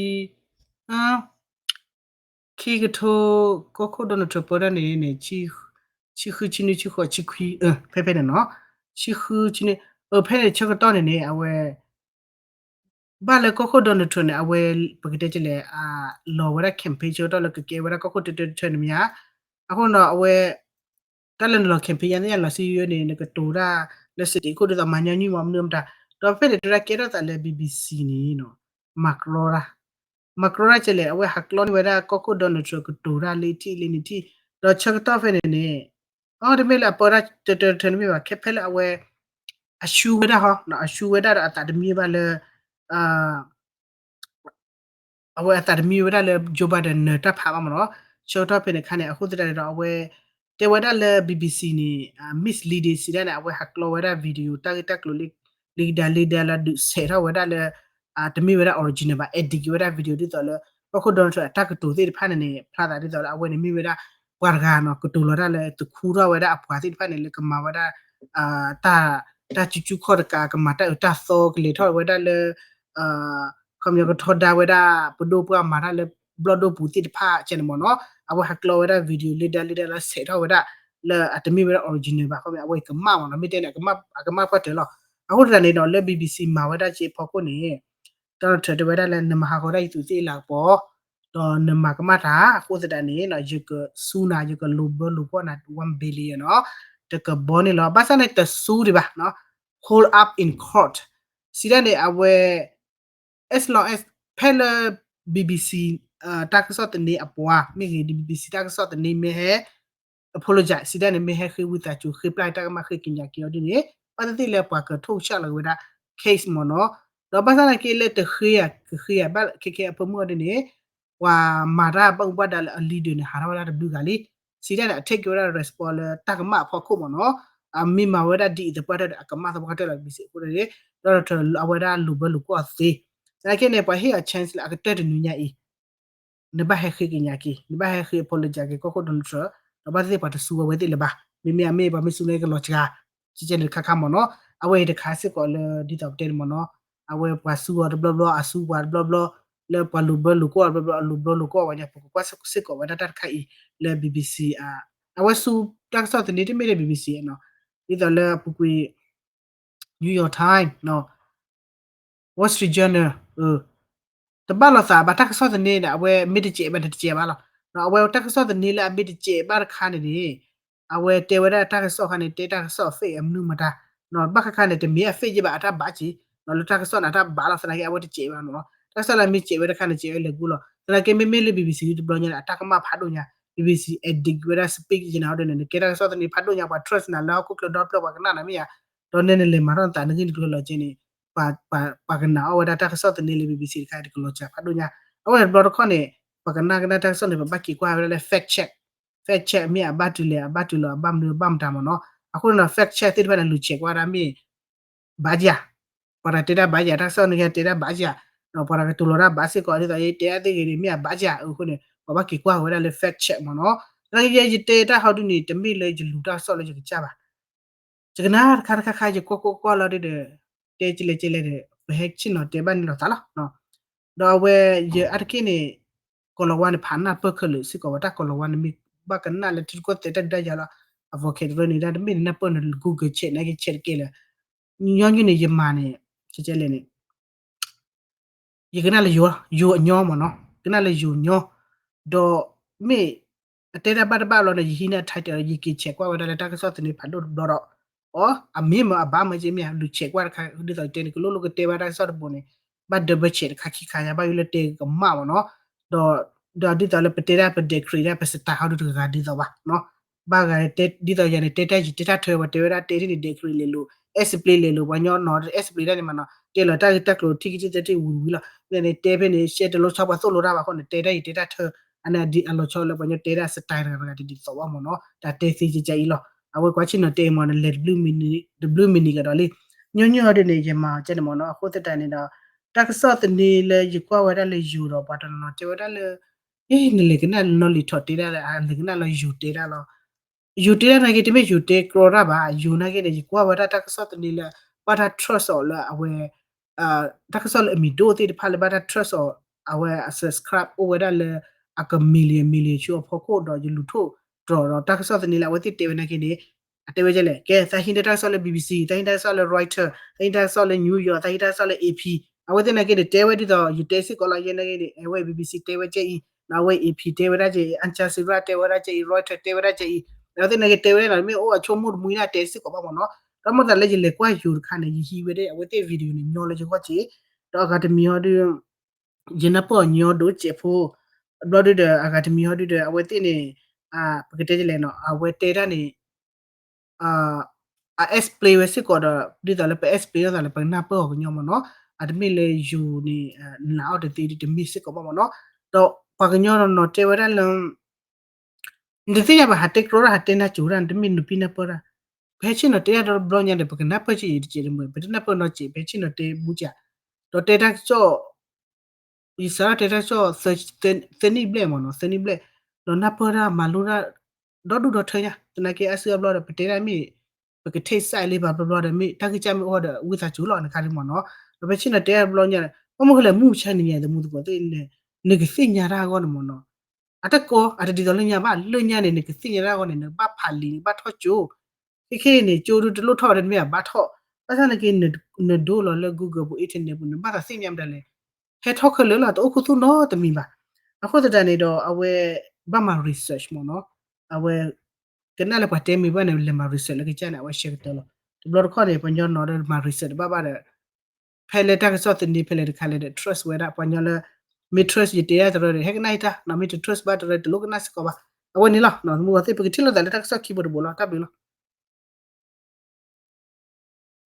ခံကထိ ကီၢ်ခိၣ် Donald Trump ပၢတၢ်န့ၣ်န့ၣ် ဆံဃု ဆံနွံ ဆံဃိး ဆံခွံ ဖဲဖဲန့ၣ်နီၤ ဆံဃု ဆံနွံ ဖဲန့ၣ်ဆၢကတီၢ်န့ၣ်န့ၣ် အဝဲ ဘၣ်လၢကီၢ်ခိၣ် Donald Trump န့ၣ် အဝဲ ပကတဲကလဲၣ် လီၤဝဲဒၣ် campaign ဆၢကတီၢ်လၢကကဲဝဲဒၣ်ကီၢ်ခိၣ်တၢတၢတထၢန့ၣ်မ့ၢ်ဧါ အဃိနီၤ အဝဲ တၢ်လၢနလီၤ campaign ယါန့ၣ် ယါလီၤစံယိန့ၣ် နကတိၤတၢ်လၢ စတံးခိၣ် ဒ်သိးမၤညီနုၢ်မ့ၢ်မနုၤမတၤ ဒီးဖဲန့ၣ် တဲဝဲဒၣ်ကဲထီၣ်သးလၢ BBC န့ၣ်နီၤ မၤကြီတၢ် မၤကြီတၢ်ကလဲၣ် အဝဲဟးကျီန့ၢ်ဝဲဒၣ်ကီၢ်ခိၣ် Donald Trump ကတိၤတၢ်လၢထံၣ်လၢနထံၣ် ဒီးဆၢကတီၢ်ဖဲန့ၣ်န့ၣ် အတမ့ၢ်လၢအပၢတၢ်တၢတၢတထၢန့ၣ်မ့ၢ်ဘၣ် ခဲဖဲလၢအဝဲ အရှုံးဝဲဒၣ်ဟီ အရှုံးဝဲဒၣ်ဒီးအသးတမံဘၣ်လၢ အဝဲအသးတမံဝဲဒၣ်လၢ Joe Biden နၢၤတၢ်ဖးဘၣ်မ့ၢ်နီၤ ဆၢကတီၢ်ဖဲန့ၣ်အခါန့ၣ် အဃိသတးန့ၣ်ဒီး အဝဲ တဲဝဲဒၣ်လၢ BBC န့ၣ် misleading စံးဒၣ်န့ၣ် အဝဲဟးကျီဝဲဒၣ် video တၢ်ဂ့ၢ်တၢ်ကျိၤလၢ လံာ်ကဒါလံာ်ဒါလၢဒုးဆဲးထီၣ်ဝဲဒၣ်လၢ တမ့ၢ်ဝဲဒၣ် original ဘၣ် edit က့ၤဝဲဒၣ် video ဒ်သိးလၢ ကီၢ်ခိၣ် Donald Trump အတၢ်ကတိၤသ့ၣ်တဖၣ်န့ၣ်န့ၣ် ဖျါသးဒ်သိးလၢအဝဲန့ၣ်မ့ၢ်ဝဲဒၣ် ပှၤတဂၤနီၤ ကတိၤလီၤတၢ်လၢ တခူထီၣ်ဝဲဒၣ်အပှၤသ့ၣ်တဖၣ်န့ၣ် လၢကမၤဝဲဒၣ် တၢ်စုဆူၣ်ခီၣ်တကး ကမၤတၢ်အၢတၢ်သီ ကလဲၤထီၣ်ဝဲဒၣ်လၢ ခီပညီကထီဒါဝဲဒၣ် ပဒိၣ်ပှၢ်မၤတၢ်လၢ ဘျီၣ်ဒိၣ်ပူၤသ့ၣ်တဖၣ်ကဲန့ၣ်မ့ၢ်နီၤ အဝဲဟးကျီဝဲဒၣ် video လံာ်ဒါလံာ်ဒါလၢဆဲးထီၣ်ဝဲဒၣ် လၢအတမ့ၢ်ဝဲဒၣ် original ဘၣ် ခီပညီ အဝဲကမၣ်မ့ၢ်နီၤ မ့ၢ်တဲန့ၣ် အကမၣ်ပှၢ်တၢၢ်လီၤ အဃိသတးန့ၣ်ဒီး လၢ BBC မၤဝဲဒၣ်က့ဖီခိၣ်န့ၣ် Donald Trump တဲဝဲဒၣ်လၢ နမၤဟးဂီၤဒၣ်ယသူးသ့ၣ်လၤကပီၤ ဒီးနမၤကမၣ်တၢ် အဃိသတးန့ၣ် ယကစူနၤ ယကလိာ်ဘၢလိာ်ကွီၢ်နၤ one billion နီၤ တကဘီန့ၣ်လီၤ. ဘၣ်ဆၣ်န့ၣ် တစူဒံးဘၣ် hold up in court စံးဒၣ်န့ၣ် အဝဲ as long as ဖဲလၢ BBC တၢ်ကစီၣ်သန့အပှၤ မ့ၢ်ဂ့ၤ BBC တၢ်ကစီၣ်သန့မ့ၢ်ဟဲ apologize စံးဒၣ်န့ၣ် မ့ၢ်ဟဲဃ့ဝံသးစူၤ ဃ့ပျၢ်တၢ်ကမၣ် ဃ့ကညးက့ၤအီၤဒ်န့ၣ် ဘၣ်သ့ၣ်သ့ၣ်လၢပှၤကထိၣ်ဆၣ်လီၤက့ၤဝဲဒၣ် case မ့ၢ်နီၤ. ဒီးဘၣ်ဆၣ်သနာ်က့လၢတဃ့ဧါ ကဃ့ဧါ ဘၣ်ခဲခဲအဖၢမုၢ်အီၤဒ်န့ၣ် ပှၤမၤတၢ်ဘၣ်မူဘၣ်ဒါလၢအ leader န့ၣ် ဟးထီၣ်ဝဲဒၣ်တဘျုးဂၤလံ. စံးဒၣ်န့ၣ် အ take က့ၤဝဲဒၣ် response လၢတၢ်ကမၣ်အဖီခိၣ်မ့ၢ်နီၤ. အမ့ၢ်မၤဝဲဒၣ်ဒ်အံၤသပှၢ်တၢၢ်ဒီး အကမၣ်သပှၢ်တၢၢ်လီၤ BBC အဃိန့ၣ် ဒီးအဝဲဒၣ်လိာ်ဘၢလိာ်ကွီၢ်အီၤသ့. သနာ်က့န့ၣ် ပှၤဟ့ၣ်အီၤ chance လၢအကတၢၢ်တနွံညါအံၤ နဘၣ်ဟဲဃ့ကညးက့ၤ နဘၣ်ဟဲဃ့ apologize က့ၤကီၢ်ခိၣ် Donald Trump ဒီးဘၣ်သ့ၣ်သ့ၣ်ပှၤတစူအဝဲသ့ၣ်လၢၤဘၣ်. မ့မ့ၢ်အမ့ၢ်ပှၤမ့ၢ်စူန့ၣ်ကလီၤစှၤ ကဲကဲန့ၣ်တခါခါမ့ၢ်နီၤ. အဝဲအံၤတခါစ့ၢ်ကီးလၢဒ်သိးပတဲန့ၣ်မ့ၢ်နီၤ အဝဲပှၤစူအီၤတဘျီဘျီ အစူပှၤတဘျီဘျီ လၢပှၤလိာ်ဘၢလိာ်ကွီၢ်တဘျီဘျီ အလိာ်ဘၢလိာ်ကွီၢ်ဝဲညါ ပကကွၢ်စ့ၢ်ကီးဝဲဒၣ်တၢ်တခါအံၤလၢ BBC အဝဲစူတၢ်ကစီၣ်သန့တမ့ၢ်လၢ BBC နီၤ ဒ်သိးလၢအပူၤကွံာ် New York Times နီၤ Wall Street Journal တဘၣ်လိာ်သးဘၣ်တၢ်ကစီၣ်သန့န့ၣ် အဝဲမ့ၢ်တစဲးဘၣ်န့ၣ်တစဲးဘၣ်လီၤ. အဝဲတၢ်ကစီၣ်သန့လၢအမ့ၢ်တစဲးဘၣ်တခါန့ၣ်န့ၣ် အဝဲတဲဝဲဒၣ်တၢ်ကစီၣ်ခါန့ၣ် တဲတၢ်ကစီၣ် fake အမနုၤမတၤ ဘၣ်ခါခါန့ၣ် တမ့ၢ်အ fake ယဘၣ် အတၢ်ဘၣ်က့ၤ လၢတၢ်ကစီၣ်န့ၣ် အတၢ်ဘၣ်လီၤ သနာ်က့အဝဲတစဲးဘၣ်နီၤ. တၢ်ကစီၣ်လၢအမ့ၢ်စဲးဝဲတခါန့ၣ် စဲးဝဲလဲၤကူလီၤ. သနာ်က့မ့မ့ၢ်လၢ BBC တဘျီညါန့ၣ် အတၢ်ကမၣ်ဖးဒိၣ်ညါ BBC edit ဝဲဒၣ် speak ယနၤအီၤဒ်န့ၣ် နကဲတၢ်ကစီၣ်သန့ဖးဒိၣ်ညါ ပှၤ trust နၤလၢဟီၣ်ခိၣ်ချၢ ဒီဖျၢၣ်ပှၤကနၣ်နၤမ့ၢ်ဧါ ဒီးနဲနလဲၤမၤထီၣ်နသးနဂ့ၢ်နကျိၤလီၤက့န့ၣ် ပှၤကနၣ်အီၣ်ဝဲဒၣ်တၢ်ကစီၣ်သန့လၢ BBC တခါအံၤတကလီၤစှၤဖးဒိၣ်ညါ. အဝဲတဘျီတခီၣ်န့ၣ် ပှၤကနၣ်ကနၣ်တၢ်ကစီၣ်န့ၣ် ပဘၣ်က့ၤကွၢ်ဝဲဒၣ်လၢ fact check, fact check မ့ၢ်အဘၣ်တုၤလဲၣ် အဘၣ်တုၤလီၤ အဘၣ်မနုၤအဘၣ်မတၤမ့ၢ်နီၤ. အဃိန့ၣ်ဒီး fact check သ့ၣ်တဖၣ်န့ၣ် လူၤဆဲးကွၢ်ဝဲဒၣ်မ့ၢ် ဘၣ်ယၤ ပှၤတၢ်တဲတၢ်ဘၣ်ယၤ တၢ်ကစီၣ်န့ၣ်ကဲ တဲတၢ်ဘၣ်ယၤ ဒီးပှၤတၢ်ကတိၤလီၤတၢ်ဘၣ်စ့ၢ်ကီး ဒ်သိးယတဲအသ့ဂ့ၤန့ၣ် မ့ၢ်အဘၣ်ယၤအဃိန့ၣ် ပှၤဘၣ်က့ၤကွၢ်ဝဲဒၣ်လၢ fact check မ့ၢ်နီၤ. သနာ်က့ယဲယတဲတၢ်ဟီဒုန့ၣ် တမ့ၢ်လၢယလူၤတၢ်ကစီၣ်လၢယကစၢ်ဘၣ်. ယကနၣ်တခါတခါခါ ယကွၢ်ကွၢ်ကွၢ်လီၤဒုဒီး တဲကလဲၤကလဲၤဒီး ပဟဲဆ့ၣ်နီၤတဲဘၣ်န့ၣ်လီၤသးလီၤ. ဒီးအဝဲ ယအါတက့ၢ်န့ၣ် ကီၤလၤဝါန့ၣ်ဖးနၢ်ပၢၢ်ခဲလၢာ်စ့ၢ်ကီးဝဲ တၢ်ကီၤလၤဝါန့ၣ်မ့ၢ်ဘၣ်ကနၣ်လၢထံတကီၢ်သဲးတၢ်ဒုးတၢ်ယၤလီၤ အ vocabulary န့ၣ် တၢ်တမ့ၢ်န့ၣ် နၢ်ပၢၢ်န့ၣ် Google ဆဲးန့ၣ်ကဆဲးတကဲလၢၤ ညီနုၢ်န့ၣ် ယမၤန့ၣ် ကဲကဲလဲၣ်န့ၣ် ယကနၣ်လၢယိၤ ယိၤအညီမ့ၢ်နီၤ ကနၣ်လၢယိၤညီ ဒီးမ့ၢ် အတဲတၢ်ဘၣ်တဘၣ်လီၤန့ၣ် ယဟံးန့ၢ် title ယက့ၤဆဲးကွၢ်ဝဲဒၣ်လၢတၢ်ကစီၣ်သန့ဖးဒိၣ်တဘျီဒီး အီ အမ့ၢ်မ့ၢ်အဘၣ်မ့ၢ်က့မ့ၢ် လူၤဆဲးကွၢ်တခါ ဒ်သိးတဲန့ၣ် ကလိၣ်လိၣ်ကတဲဘၣ်တၢ်ကစီၣ်တဘိန့ၣ် ဘၣ် double check တခါခံခါညါ ဘၣ်ယိၣ်လၢတဲကမၣ်မ့ၢ်နီၤ ဒီး ဒီးဒ်သိးလၢပတဲတၢ်ပ declare တၢ်ပ style ဟီဒုတဂၤဒ်သိးဘၣ်နီၤ ဘၣ်ဂၤတဲ ဒ်သိးယၤန့ၣ် တဲတၢ်ယတဲတၢ်ထၢ ပှၤတဲဝဲဒၣ်တဲထံၣ်န့ၣ် declare လဲၤလိၤ explain လဲၤလိၤ ပှၤညီနီၤ explain တၢ်န့ၣ်မ့ၢ်နီၤ တဲလီၤတၢ်ဂ့ၢ်တၢ်ကျိၤထံၣ်ကစ့ၢ်သဲထံၣ်ဝံၤဝံၤလီၤ န့ၣ်တဲဖဲန့ၣ် ရှဲတလိဆါပှၤသိၣ်လိတၢ်ဘၣ်အဃိန့ၣ် တဲတၢ်ယတဲတၢ်ထၢ အန့ၣ်ဒ်အလီၤဆီလၢပှၤညီတဲတၢ် style တဂၤတဂၤဒ်သိးဘၣ်မ့ၢ်နီၤ တၢ်တဲသ့ကကအံၤလီၤ အဝဲကွၢ်ဆ့ၣ်နီၤတဲအံၤမ့ၢ်န့ၣ် လဲၤ တဘျုးမံၤနံၤကဒီးလံ ညီညီဒ်န့ၣ် ယမၤအီၤကဲန့ၣ်မ့ၢ်နီၤ အဃိသတးန့ၣ်ဒီး တၢ်ကစီၣ်သန့လၢယကွၢ်ဝဲဒၣ်လၢယိၤဒီး ပှၤတနီၤနီၤတဲဝဲဒၣ်လၢ အ့ နလဲၤကနၣ်လၢနီၢ်လံၤထီၣ်တဲဒၣ်လၢ အလဲၤကနၣ်လၢယိၤတဲဒၣ်လီၤ ယိၤတဲဒၣ်နာ်က့ တမ့ၢ်ယိၤတဲကြီတၢ်ဘၣ် ယိၤနာ်က့န့ၣ် ယကွၢ်ဝဲဒၣ်တၢ်ကစီၣ်သန့လၢ ဘၣ်တၢ် trust အီၤလၢအဝဲ တၢ်ကစီၣ်လၢအမံၤဒိၣ်သ့ၣ်တဖၣ်လၢဘၣ်တၢ် trust အီၤ အဝဲအ subscribe အိၣ်ဝဲဒၣ်လၢ အက million million ဆူအဖီခိၣ်ဒီးယလူၤထိၣ်တြီၤဒီးတၢ်ကစီၣ်သန့လၢအဝဲသ့ၣ်တဲဝဲနာ်က့န့ၣ် အတဲဝဲကဲလဲၣ် ကဲ သးဟံးန့ၢ်တၢ်ကစီၣ်လၢ BBC သးဟံးတၢ်ကစီၣ်လၢ Reuters သးဟံးတၢ်ကစီၣ်လၢ New York သးဟံးတၢ်ကစီၣ်လၢ AP အဝဲသ့ၣ်နာ်က့န့ၣ် တဲဝဲဒ်သိး ယတဲစ့ၢ်ကီးလီၤ ယဲနာ်က့န့ၣ် အဝဲ BBC တဲဝဲကဲအံၤ အဝဲ AP တဲဝဲဒၣ်ကဲအံၤ Al Jazeera တဲဝဲဒၣ်ကဲအံၤ Reuters တဲဝဲဒၣ်ကဲအံၤ အဝဲသ့ၣ်နာ်က့တဲဝဲဒၣ်လီၤ မ့ၢ်အိၣ်အဆိကမိၣ်တမှံၤန့ၣ် တဲစ့ၢ်ကီးဘၣ်မ့ၢ်နီၤ ဒီးမ့ၢ်သးလၢယလဲၤကွၢ်ယိၤတခါန့ၣ် ယဟံးဝဲဒၣ် အဝဲသ့ၣ် video န့ၣ် ညီလၢယဂီၢ်က့ၤ ဒီးအဂၤတမံၤဟီဒု ယနၢ်ပၢၢ်အီၤညီဒိၣ်စဲးဖိ ဘျီဒုဒီး အဂၤတမံၤဟီဒုဒီး အဝဲသ့ၣ်န့ၣ် ပကတဲဒ်လဲၣ်နီၤ အဝဲတဲတၢ်န့ၣ် အ explain ဝဲစ့ၢ်ကီးဒီး ဒ်သိးလၢပ explain လိာ်သးလၢပကနၢ်ပၢၢ်အီၤကညီမ့ၢ်နီၤ အတမ့ၢ်လၢယိၤန့ၣ် နာ်အီၤတသ့ဒ်တမ့ၢ်စ့ၢ်ကီးဘၣ်မ့ၢ်နီၤ ဒီးပှၤကညီနီၤနီၤတဲဝဲဒၣ်လၢ နတသ့ၣ်ညါဘၣ် ဟးတဲကြီတၢ် ဟးတဲနၢ်စူၤတၢ် နတမ့ၢ်နုာ်ပံနၢ်ပၢၢ်တၢ် ပဟဲဆ့ၣ်နီၤတဲတၢ်ဒီတဘျီညါဒီး ပကနၢ်ပၢၢ်က့ၤယတကဲးတမုာ် ပတနၢ်ပၢၢ်နီတကဲး ပဟဲဆ့ၣ်နီၤတဲဘူးကး ဒီးတဲတၢ်ကစီၣ် ယစးထီၣ်တဲတၢ်ကစီၣ် သၢနံၣ်ဘျဲၣ်မ့ၢ်နီၤ သၢနံၣ်ဘျဲၣ် ဒီးနၢ်ပၢၢ်တၢ်မၤလိတၢ် ဒီဒူၣ်ဒီထၢညါ သနာ်က့အါစုအါဘျီဒီး ပတဲတၢ်မ့ၢ် ပကထံၣ်စၢ်လံဘၣ်ဘျီဘျီဒီး မ့ၢ်တၢ်ဂံၢ်စၢ်မ့ၢ်အိၣ်ဒီး ဝံသးစူၤလီၤ နခါဒ်မ့ၢ်နီၤ ဒီးပဆ့ၣ်နီၤတဲတၢ်တဘျီညါ ဘၣ်မနုၤဃိလဲၣ် မုၢ်မဆါနံၤညါ သမူသကိးသ့ၣ်န့ၣ် နကသ့ၣ်ညါတၢ်အဂီၢ်န့ၣ်မ့ၢ်နီၤ အတကီ အတဒ်သိးလၢညါဘၣ် လၢညါန့ၣ် နကသ့ၣ်ညါတၢ်အဂီၢ်န့ၣ် နကဘၣ်ဖးလံာ် နကဘၣ်ထီၣ်ကၠိ ခဲခဲအံၤန့ၣ် ကၠိဒုတလိၣ်ထီၣ်ဝဲတမ့ၢ်အဘၣ်ထီၣ် ဘၣ်ဆၣ်နာ်က့ နဒိလီၤလၢ Google ပူၤ internet ပူၤ နဘၣ်သးသ့ၣ်ညါမတၤလဲၣ် ဟဲထီၣ်ခဲလၢာ်လီၤ, တအိၣ်ခူသူၣ်နီတမံၤဘၣ်. အဃိသတးန့ၣ်ဒီး အဝဲဘၣ်မၤ research မ့ၢ်နီၤ, အဝဲ ကနၣ်လၢပှၤတဲမ့ၢ်ဘၣ်န့ၣ် လဲၤမၤ research လၢကစၢ်န့ၣ် အဝဲရှဲကတၢၢ်လီၤ. တဘျီတခီၣ်န့ၣ် ပှၤညီနီၤဒီးမၤ research တဘၣ်ဘၣ်ဒီး ဖဲလၢတၢ်ကစီၣ်သန့ဖဲလဲၣ်တခါလဲၣ်ဒီး trust ဝဲဒၣ် ပှၤညီလၢ မ့ၢ် trust ယတဲယၤတရၢဒီး ဟဲကနၣ်ယတၢ်နီၤ, မ့ၢ်တ trust ဘၣ်တရၢ တလိၣ်ကနၣ်စ့ၢ်ကီးဘၣ်. အဝဲန့ၣ်လီၤ. မုၢ်ဂီၤသ့ၣ် ပကထံၣ်လိာ်သးလၢတၢ်ကစီၣ်ခံဘိတဘိလီၤ. တၢ်ဘျုးလီၤ.